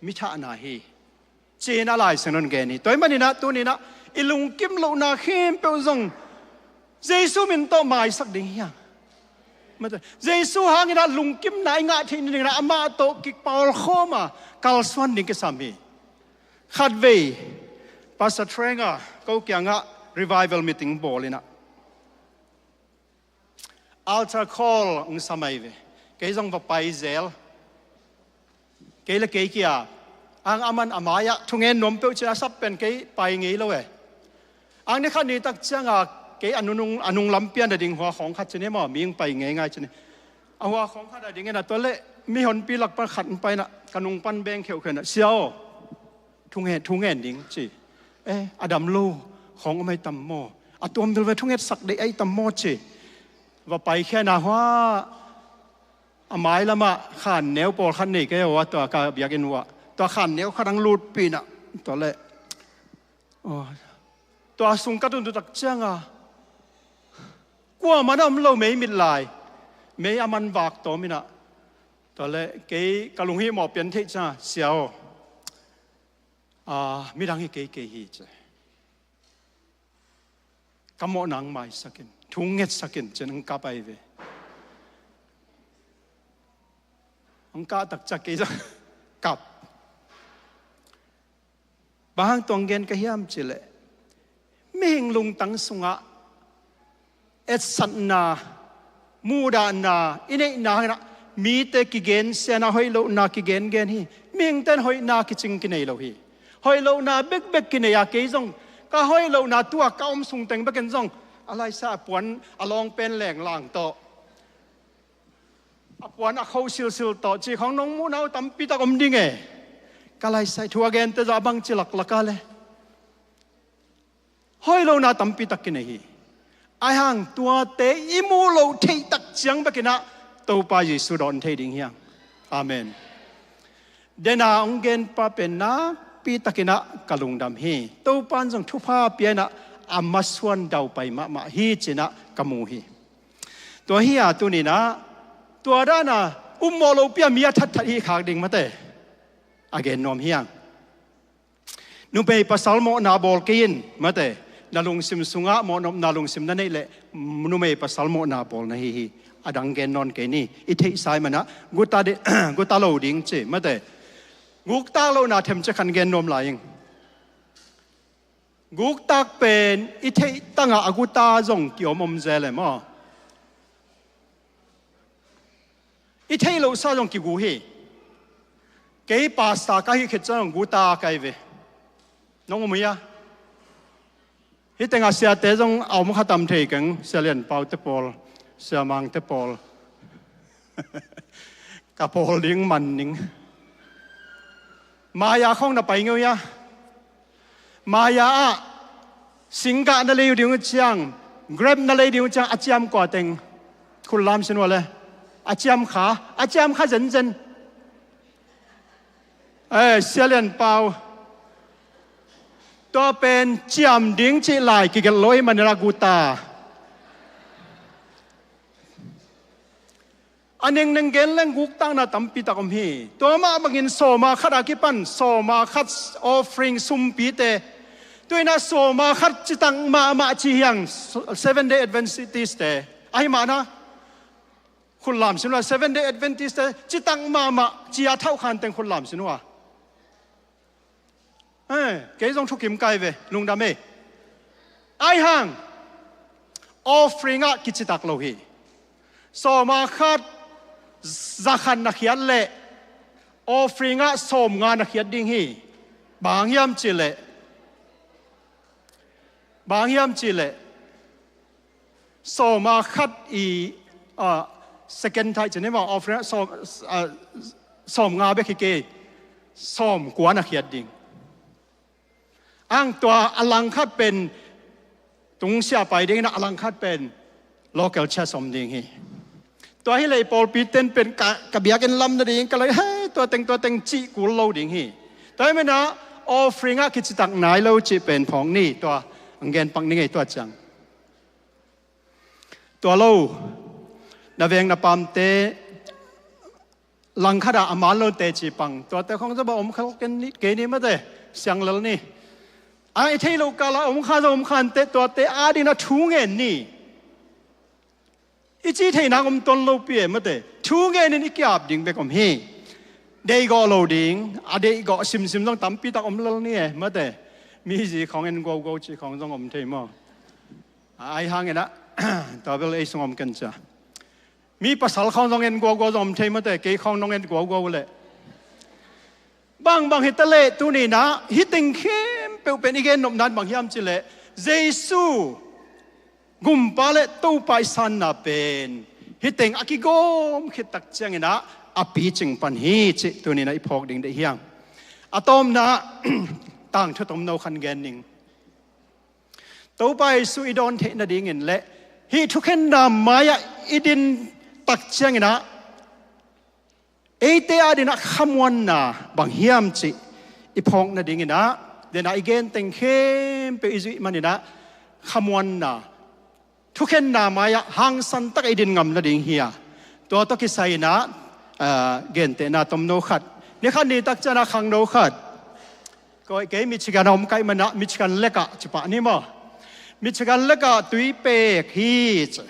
mi thahna hi, ci-in a Lai Siangtho in gen hi. Tua hih maninah tuninah i lungkim lohna khempeuh zong Jesu min tawh maisak ding hi hang. Mate, Jesu hanginah lungkimna i ngah theih nadinginah amah tawh kipawlkhawm a kalsuan ding kisam hi. Khatvei Pastor Trang a ko kiangah revival meeting bawl inah altar call hong sa mai ve. Kei zong va pai zel. Kei le kei kia ang aman a mai-ah thungen nuam peuh cin a sap pen kei pai ngei lo e. Ang ni khat ni tak cianga kei a nunung, a nung lam pian a ding hua khawng khat cin hi maw, mi hong pai ngei ngai cin hi. A hua khawng khat a ding inah tua le mi honpi lak pan khat hong pai inah ka nung pan beng kheuhkheuh inah, "Sia aw, thu ngen, thu ngen ding," ci. "Eh, a dam lo khawng om ai tam maw? A tuam bil ve thu ngetsak deih ai tam maw?" ci. Va pai khiana hua a mai lamah khan neu pawlkhat nei kei a, tua ka biakinn uah tua khan neu khat ang lutpih inah tua le, aw, tua sung ka tun tu tak cianga kuamah na om lo, mei mit lai, mei a man vak tawm inah tua le kei ka lunghimawh pian theih cianga, "Sia aw, a, midang hi kei, kei hi," ci. "Ka mawhna ang maisak in, thu ngetsak in," ci-in ang kap ai ve. Ang kah tak ciang kei zong kap. Bang hang tuang gen ka hiam cih leh, mihing lungtang sungah etsatna, muhdahna i neihna hinah mite kigen siana hoih lohna kigengen hi. Mihingte in hoihna kicing kinei lo hi. Hoih lohna bekbek kinei a, kei zong ka hoih lohna tu-a ka om sungteng bekin zong a laisa a puan a lawng pen lenglang tawh, a puan a khoh silsil tawh cih khawng nong muhna uh tampi tak om ding e. Ka laisa thu a gente zong a bangci laklak a le hoih lohna tampi tak kinei hi. Ahi hang tuate i muh loh theih tak ciang bekinah Topa Jesu dawn thei ding hi hang. Amen. Dena hong genpa pen nakpi takinah ka lungdam hi. Topa in zong thupha pia inah a masuan daupai mahmah hi cinah ka mu hi. Tua hi-a tuninah tua dana ummawh lohpi-a mi a thatthat hih khak ding mate a gen nuam hi hang. Numei pasal mawhna bawl kei in mate, na lungsim sungah mawhnopna lungsim na neih leh numei pasal mawhna bawl na hi hi. A dang gen nawn kei ni. I theihsa i manah guta de, guta lo ding ci mate. Guktak lohna themcik khat gen nuam lai ing. Guktak pen i theih tangah a guta zong kiom om zel e maw? I theih lohsa zong kigu hi. Kei pastor ka hih khit ciang zong guta kai ve. Nong um hi a? Hih tengah siate zong a om kha tam thei keng, Sia Lian Paute pawl, Sia Mangte pawl. Ka pawl ding man ning. Maya khawng na pai ngeu hi a? Maya ah singgah na lei uh ding uh ciang, grep na lei ding uh ciang a ciam kua teng khut lam sin uh a le? A ciam kha, a ciam kha zenzen. Eh, Sia Lian Pau, tua pen ciam ding cih lai kigelh lo i manila guta. A nengneng gen leng guktakna tampi tak om hi. Tua mah bangin sawma khat a kipan, sawma khat offering sumpite, tuinah sawma khat citak mahmah ci hi hang, Seven Day Adventist te. Ahi mahna khut lam sin uh a, Seven Day Adventist te citak mahmah ci a thauhkhan teng khut lam sin uh a. Eh, kei zong thukim kai ve, lungdam e. Ahi hang offering ah kicitak lo hi. Sawma khat za khat na khiat leh offering ah sawmnga na khiat ding hi. Bang hiam cih leh, bang hiam cih leh, sawma khat i, ah, second tithe cih ni maw, offering sawm, ah, sawmnga bek hi kei, sawmkua na khiat ding. Ang tua a langkhat pen tungsiah pai ding inah a langkhat pen local church om ding hi. Tua hi leh i pawlpi ten pen ka, ka biakinn lam nading ka lei, hei, tua teng, tua teng cih kul lo ding hi. Tua hi menah offering ah kicitak nai lo cih pen phawk ni, tua ang gen pak ni ngei tua ciang. Tua lo, na veng na pamte langkhat ah a man lote cih pang, tuate khawng zaba om khal kei ni mate, siang lel ni. A i theih loh kala om kha zong om kha inteh, tuate adingin a thu ngen ni. I cih theihna om tuan lopi e mate. Thu ngenin i ki-ap ding bek om hi. Deihgawh lo ding, a deihgawh simsim zong tampi tak om lel ni e mate. Mi zi khawng en guauguau cih khawng zong om thei maw? Ahi hangin ah, tua bel ei sung om ken cia. Mi pasal khawng zong en guauguau zong om thei maw te, kei khawng nong en guauguau leh. Bangbang hi ta leh tuni-in ah, hih teng khempeuh pen i gen nopna in bang hiam cih leh, Jesu Gumpa le Topa i sanna pen hih teng a kigawm khit tak ciangin ah a picing pan hi cih tuni-in ah i phawk ding deih hi hang. A tawpna tangthu tomno khat gen ning. Topa Jesu i dawn theih nadingin le hih thukhenna mai-ah i din tak ciangin ah eite adingin ah khamuanna bang hiam cih i phawk nadingin ah, den a i gen teng khempeuh i zuih manin ah khamuanna, thukhenna mai-ah hangsan takin i din ngam nading hi a. Tua tawh kisai-in ah, ah, gentehna tomno khat. Ni khat ni tak ciangin ah khangno khat. Koi, kei Michigan a om ka hih manin ah Michigan lek ah ci pah ni maw. Michigan lek ah tui pek hi ci.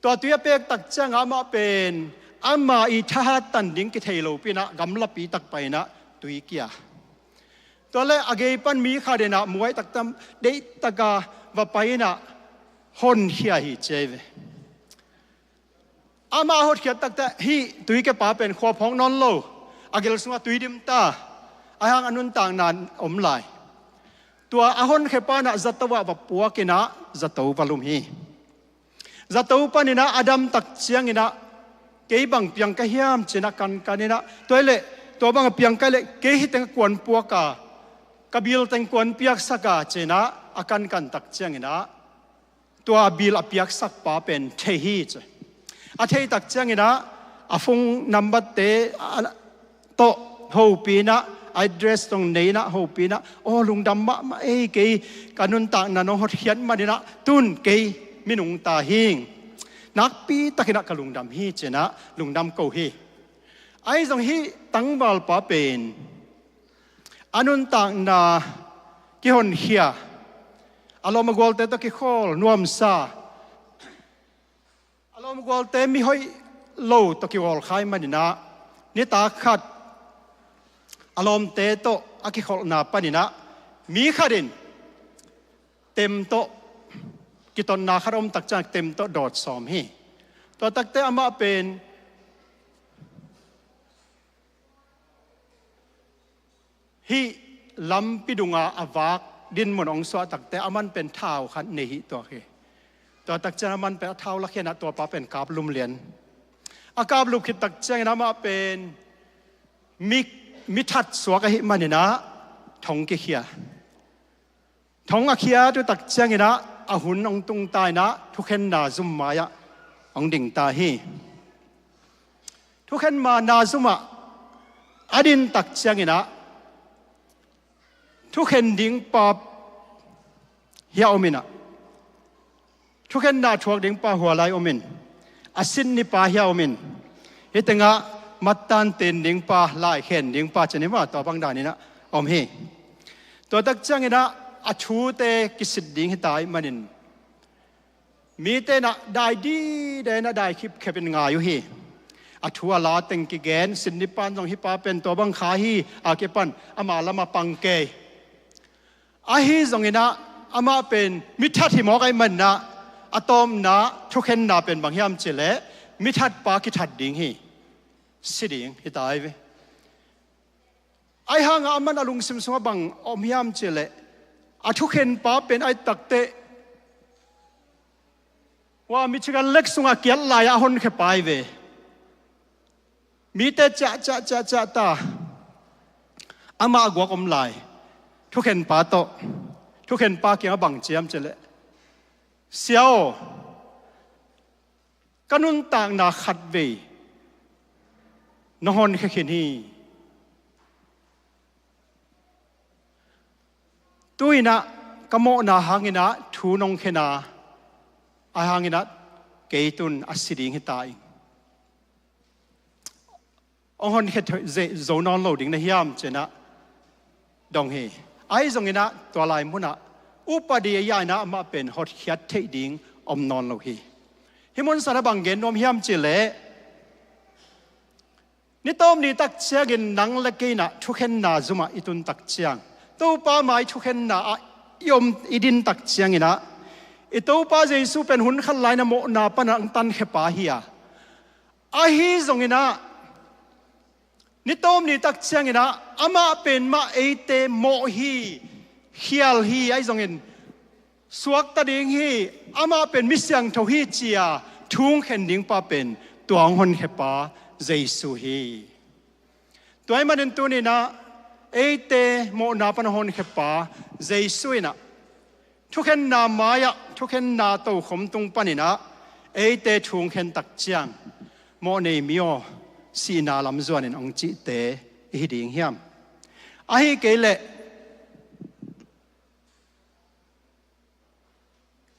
Tua tui a pek tak ciangin amah pen ama i thahat tan ding kithei lopi-in ah gamlapi tak pai-in ah tui kia. Tua leh a gei pan mi khat in ah muai taktak deihtak a va pai-in ah honkhia hi ci hi ve. Amah a hotkhiat tak teh hih tuikepa pen khua phawk nawn lo, a gil sungah tui dim ta, ahi hang a nuntakna om lai. Tua a honkhia pa in ah zato ah va puak-in ah zato va lum hi. Zato panin ah a dam tak ciangin ah, kei bang piang ka hiam ci-in ah kankan in ah, tua hi leh, tua bang a piang ka hih leh kei hih teng kuan puak a, ka bil teng kuan piaksak a ci-in ah a kankan tak ciangin ah, tua bil a piaksak pa pen thei hi ci. A thei tak ciangin ah a phone number-te, a, tawh hopih-in ah, address tawh nei-in ah hopih-in ah, aw lungdam mahmah ei, kei ka nuntakna nong hotkhiat manin ah tun kei mi nungta hing. Nakpi takin ah ka lungdam hi ci-in ah lungdam ko hi. Ahi zong hih tangvalpa pen a nuntakna kihonkhia, a lawm a gualte tawh kikhawl nuamsa, a lawm a gualte mihoih lo tawh kigawl kha ahih manin ah, nitak khat a lawmte tawh a kikholhna panin ah mi khat in tem tawh, kitotna khat a om tak ciang tem tawh dawt sawm hi. Tua tak teh amah pen hih lampi dungah a vak dinmun hong suah tak teh aman pen thau khat nei hi tuak hi. Tua tak ciang aman pen a thau lakhia-in ah tua pa pen kap lum lian. A kap lum khit tak ciangin amah pen mi, mi that suak ahih manin ah thong kikhia. Thong a khiat uh tak ciangin ah a hun hong tung ta-in ah thukhenna zum mai-ah hong ding ta hi. Thukhenna zum ah a din tak ciangin ah thukhen ding pa hiah om in ah, thukhenna thuak ding pa hua lai om in, a sinni pa hiah om in, hih tengah mattan ten ding pa, lai khen ding pa ci-in ah, tua bang danin ah om hi. Tua tak ciangin ah a thute kisit ding hi ta ahih manin mite in ah dai dide in ah dai khipkhep in ngai uh hi. A thu a la teng kigen, sinni pan zong hih pa pen tua bang kha hi a kipan ama lamah pang kei. Ahi zongin ah amah pen mi that hi mawk ahih manin ah a tawpna thukhenna pen bang hiam cih leh mi that pa kithat ding hi. Si ding hi ta hi ve. Ahi hangah aman a lungsim sungah bang om hiam cih leh, a thukhen pa pen ahih tak teh, hua Michigan lek sungah kiat lai-ah a honkhia pa hi ve. Mite ciah ciah ciah ciah ta. Amah a guak om lai. Thukhen pa tawh, thukhen pa kiangah bang ci hiam cih leh, Sia aw, ka nuntakna khatvei nong honkhia khin hi. Tu-in ah ka mawhna hangin ah thu nong khen a, ahi hangin ah kei tun a si ding hi ta ing. Hong honkhia zo nawn lo ding na hiam ci-in ah dong hi. Ahi zongin ah tua lai munah upadi a yai-in ah amah pen hotkhiat theih ding om nawn lo hi. Hih mun sungah bang gen nuam hiam cih leh, ni tawp ni tak ciangin nang le kei in ah thukhenna zum ah i tun tak ciang, Topa mai thukhenna ah i om i din tak cianginah i Topa Jesu pen hun khat lai-in a mawhna panah ang tankhia pa hi a, ahi zonginah ni tawm ni tak cianginah amah pen mah eite mawh hi, khial hi, ahi zongin suakta ding hi, amah pen mi siangtho hi ci-a thungkhen ding pa pen tua hong honkhia pa Jesu hi. Tua ahih manin tuninah eite mawhna pan a honkhia pa Jesu inah thukhenna mai-ah, thukhenna tokhom tung paninah eite thungkhen tak ciang mawh nei mi aw, sihna lam zuanin hong cihte i hi ding hiam? Ahi kei leh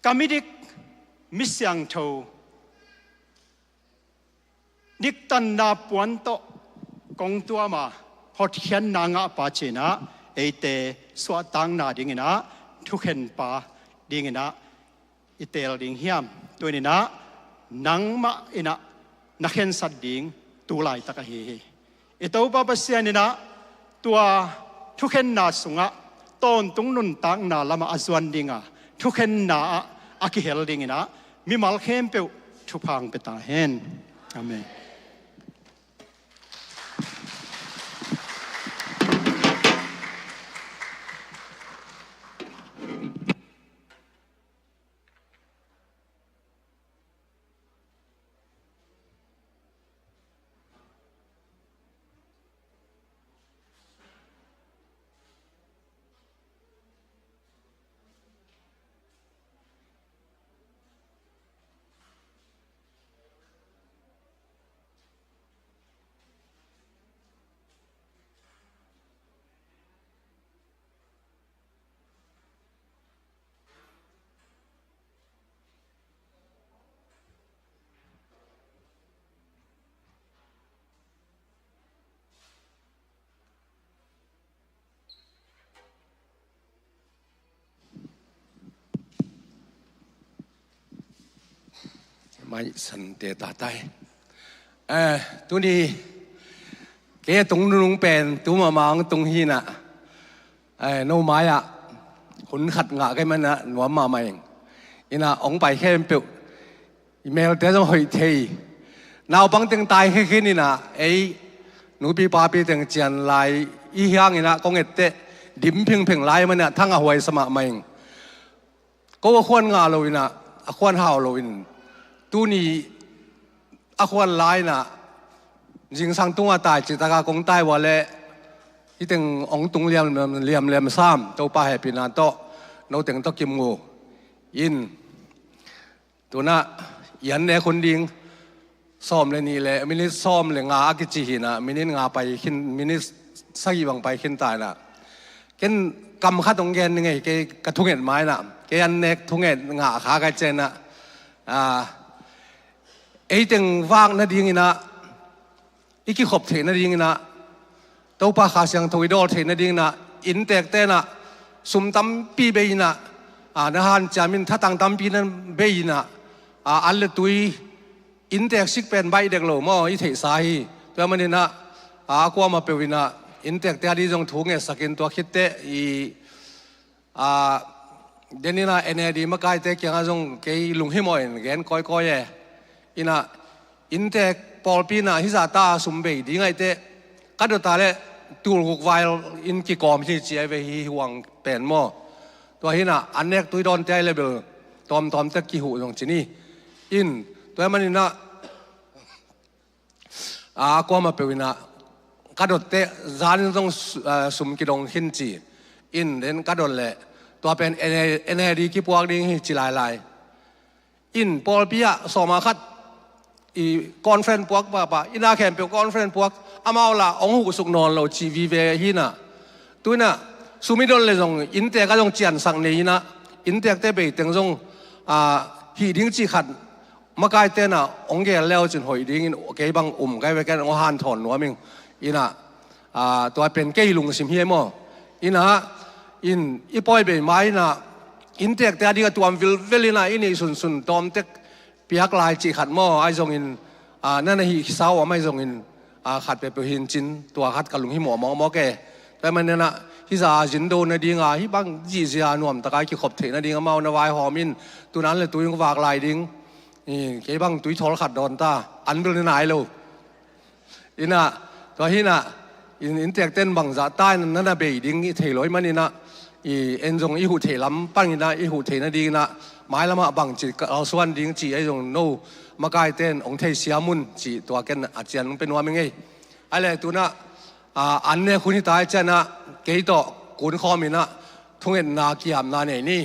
ka midik, mi siangtho, diktanna puan tawh kong tuam a, hotkhiatna ngahpa cinah eite suahtakna dinginah thukhenpa dinginah i teel ding hiam? Tuninah nangmah inah na khensat ding tu laitak ahi hi. I Topa Pasian inah tua thukhenna sungah tawntung nuntakna lamah a zuan dinga, thukhenna ah a kihel dinginah mimal khempeuh thupha hong pia ta hen. Amen. Mai sante ta tai. Eh, tuni kei a tung nunung pen tu mahmah ang tung hinah. Eh, no mai-ah hun khat ngah kei manah nuam mahmah ing. Inah hong pai khempeuh i melte zong hoih thei. Naupang teng tai khekhin inah ei nupi papi teng cian lai i hiang inah kong etteh dim phingphing lai manah thang a huai sa mahmah ing. Ko a khuan ngah lo inah, a khuan hau lo in, tuni a khuan lai inah zingsang tungah tai citaka kong tai ua leh i teng hong tung liam, liam, liam sam, Topa hehpihna tawh no teng tawh kim ngu in. Tunah i an nek hun ding sawm le nih le minit sawm le nga a kici hinah, minit nga pai khin, minit sagih bang pai khin ta inah. Ken kam khat hong gen ni ngei, kei ka thunget ma inah, kei an nek thunget ngah kha kai cianah, ah, ei teng vak nadinginah i kikhop theih nadinginah, Topa Kha Siangtho i dawl theih nadinginah, inntek tenah sum tampi bei inah, a, na hanciam in thatang tampi na bei inah, a, an le tui inntek sik pen baih dek lo maw, i theihsa hi. Tua maninah, a, a kuamah peuh inah inntek te a di zong thu ngetsak in tua khitteh i A, deninah N A D makaite kiangah zong kei lunghimawh in gen kawikawi e. Inah inntek pawlpi inah hizahta sum bei ding aiteh ka dota le tulguk vai in kikawm hi ci a ve hi huang pen maw. Tua hinah an nek tui dawnte ai le bel tawmtawm tek kihuh zong ci ni. In tua maninah a kuamah peuh inah ka dotteh zanin zong su-, a, sum kidong khin ci. In den ka dot leh tua pen N A D kipuak ding hi ci lailai. In pawlpi ah sawma khat i conference puak pahpah, ina khempeuh conference puak, amau lah hong huhsuk nawn lo ci vive hinah. Tuinah sum i don le zong inntek a zong ciansak nei inah inntekte beiteng zong, a, hih ding cih khat makaite inah hong gel leu cin hoih dingin kei bang um kai ve ken hong hanthawn nuam ing. Inah, a, tua pen kei lungsim hi e maw. Inah in i pawi bei ma inah inntekte a ding a tuam vilvel inah i neih sunsun tawmtek piak lai cih khat maw, ahi zongin, a, na na hih kisa uh a mai zongin, a, khat peuhpeuh hin cin tua khat ka lunghimawh mawkmawk e. Tua hi maninah Hih zah a zin do nadinga hih bang zihziah nuamtaka i kikhop theih nading amau na vaihawm in. Tun an le tui hong vak lai ding. Kei bang tui thawl khat dawn ta, an bel ni nai lo. Innah tua hinah innteekte in bangzah ta in na na bei ding i thei lo ahih maninah, en zong i huh theih lam panginah i huh theih nadinginah mailamah bangci kalsuan ding cih ahi zong no makaite in hong theisiam un cih tua ken a cian hong pia nuam ing ei. Ahi le tunah an nek hun hi ta i cianah kei tawh kunkhawm inah thungetna kiamna nei ni.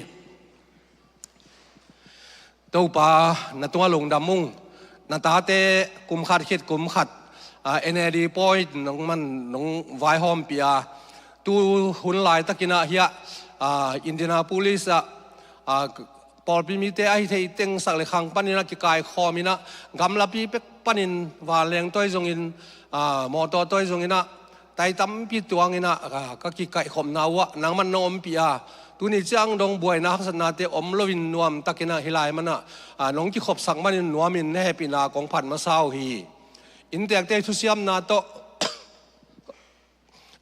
Topa, na tungah lungdam ung. Na tate kum khat khit kum khat NAD point nong man nong vaihawmpih a, tu hun laitakinah hiah Indianapolis ah pawlpi mite ahi thei tengsak le khang paninah kikaikhawm inah gamlapi pek panin vanleng toi zongin mawtaw toi zonginah tai tampi tuanginah ka kikaihkhopna uhah nangman nong ompih a, tuni ciang dong buaina haksatnate om loin nuamtakinah hih lai manah nong kikhopsak manin nuamin na hehpihna kong phat masa uh hi. Innteekte thusiamna tawh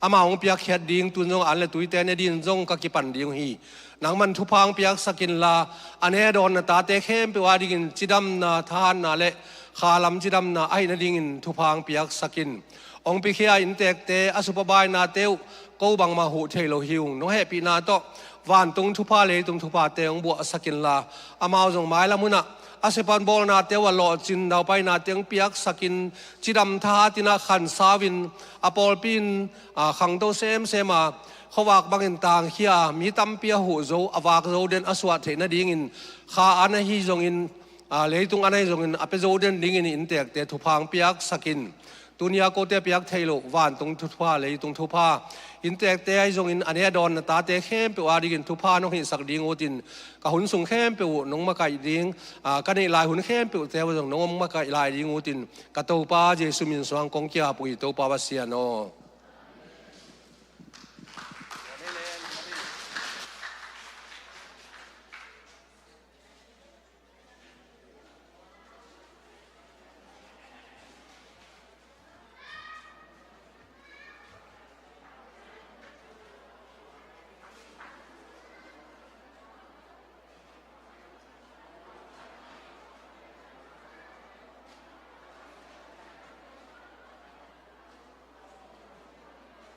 amau hong piakkhiat ding tun zong an le tuite ne din zong ka kipan ding uh hi. Nangman thupha hong piaksak inla a ne dawn na tate khempeuh a dingin cidamna thahatna le khalam cidamna ahi nadingin thupha hong piaksak in. Hong piakhia innteekte a supabainate uh ko bangmah huh thei lo hi ung. Nong hehpihna tawh vantung thupha leitung thuphate hong buahsak inla amau zong mailam hunah a sipan bawlnate uh a lawhcin naupainate hong piaksakin cidam thahatinah khansauin a pawlpi in khangto semsem a khuavak bangin tangkhia mi tampi a huh zo a vak zo den a suah theih nadingin kha an ahi zongin leitung an ahi zongin a pia zo den dingin innteekte thupha hong piaksakin. Tunia kote piak thei loh vantung thupha leitung thupha innteekte ahi zongin a ne dawn na tate khempeuh a dingin thupha nong hihsak ding utin ka hun sung khempeuh uh nong makaih ding ka neih lai hun khempeuhte uh zong nong makaih lai ding utin ka Topa Jesu min suang kong kiap uh hi Topa Pasian aw.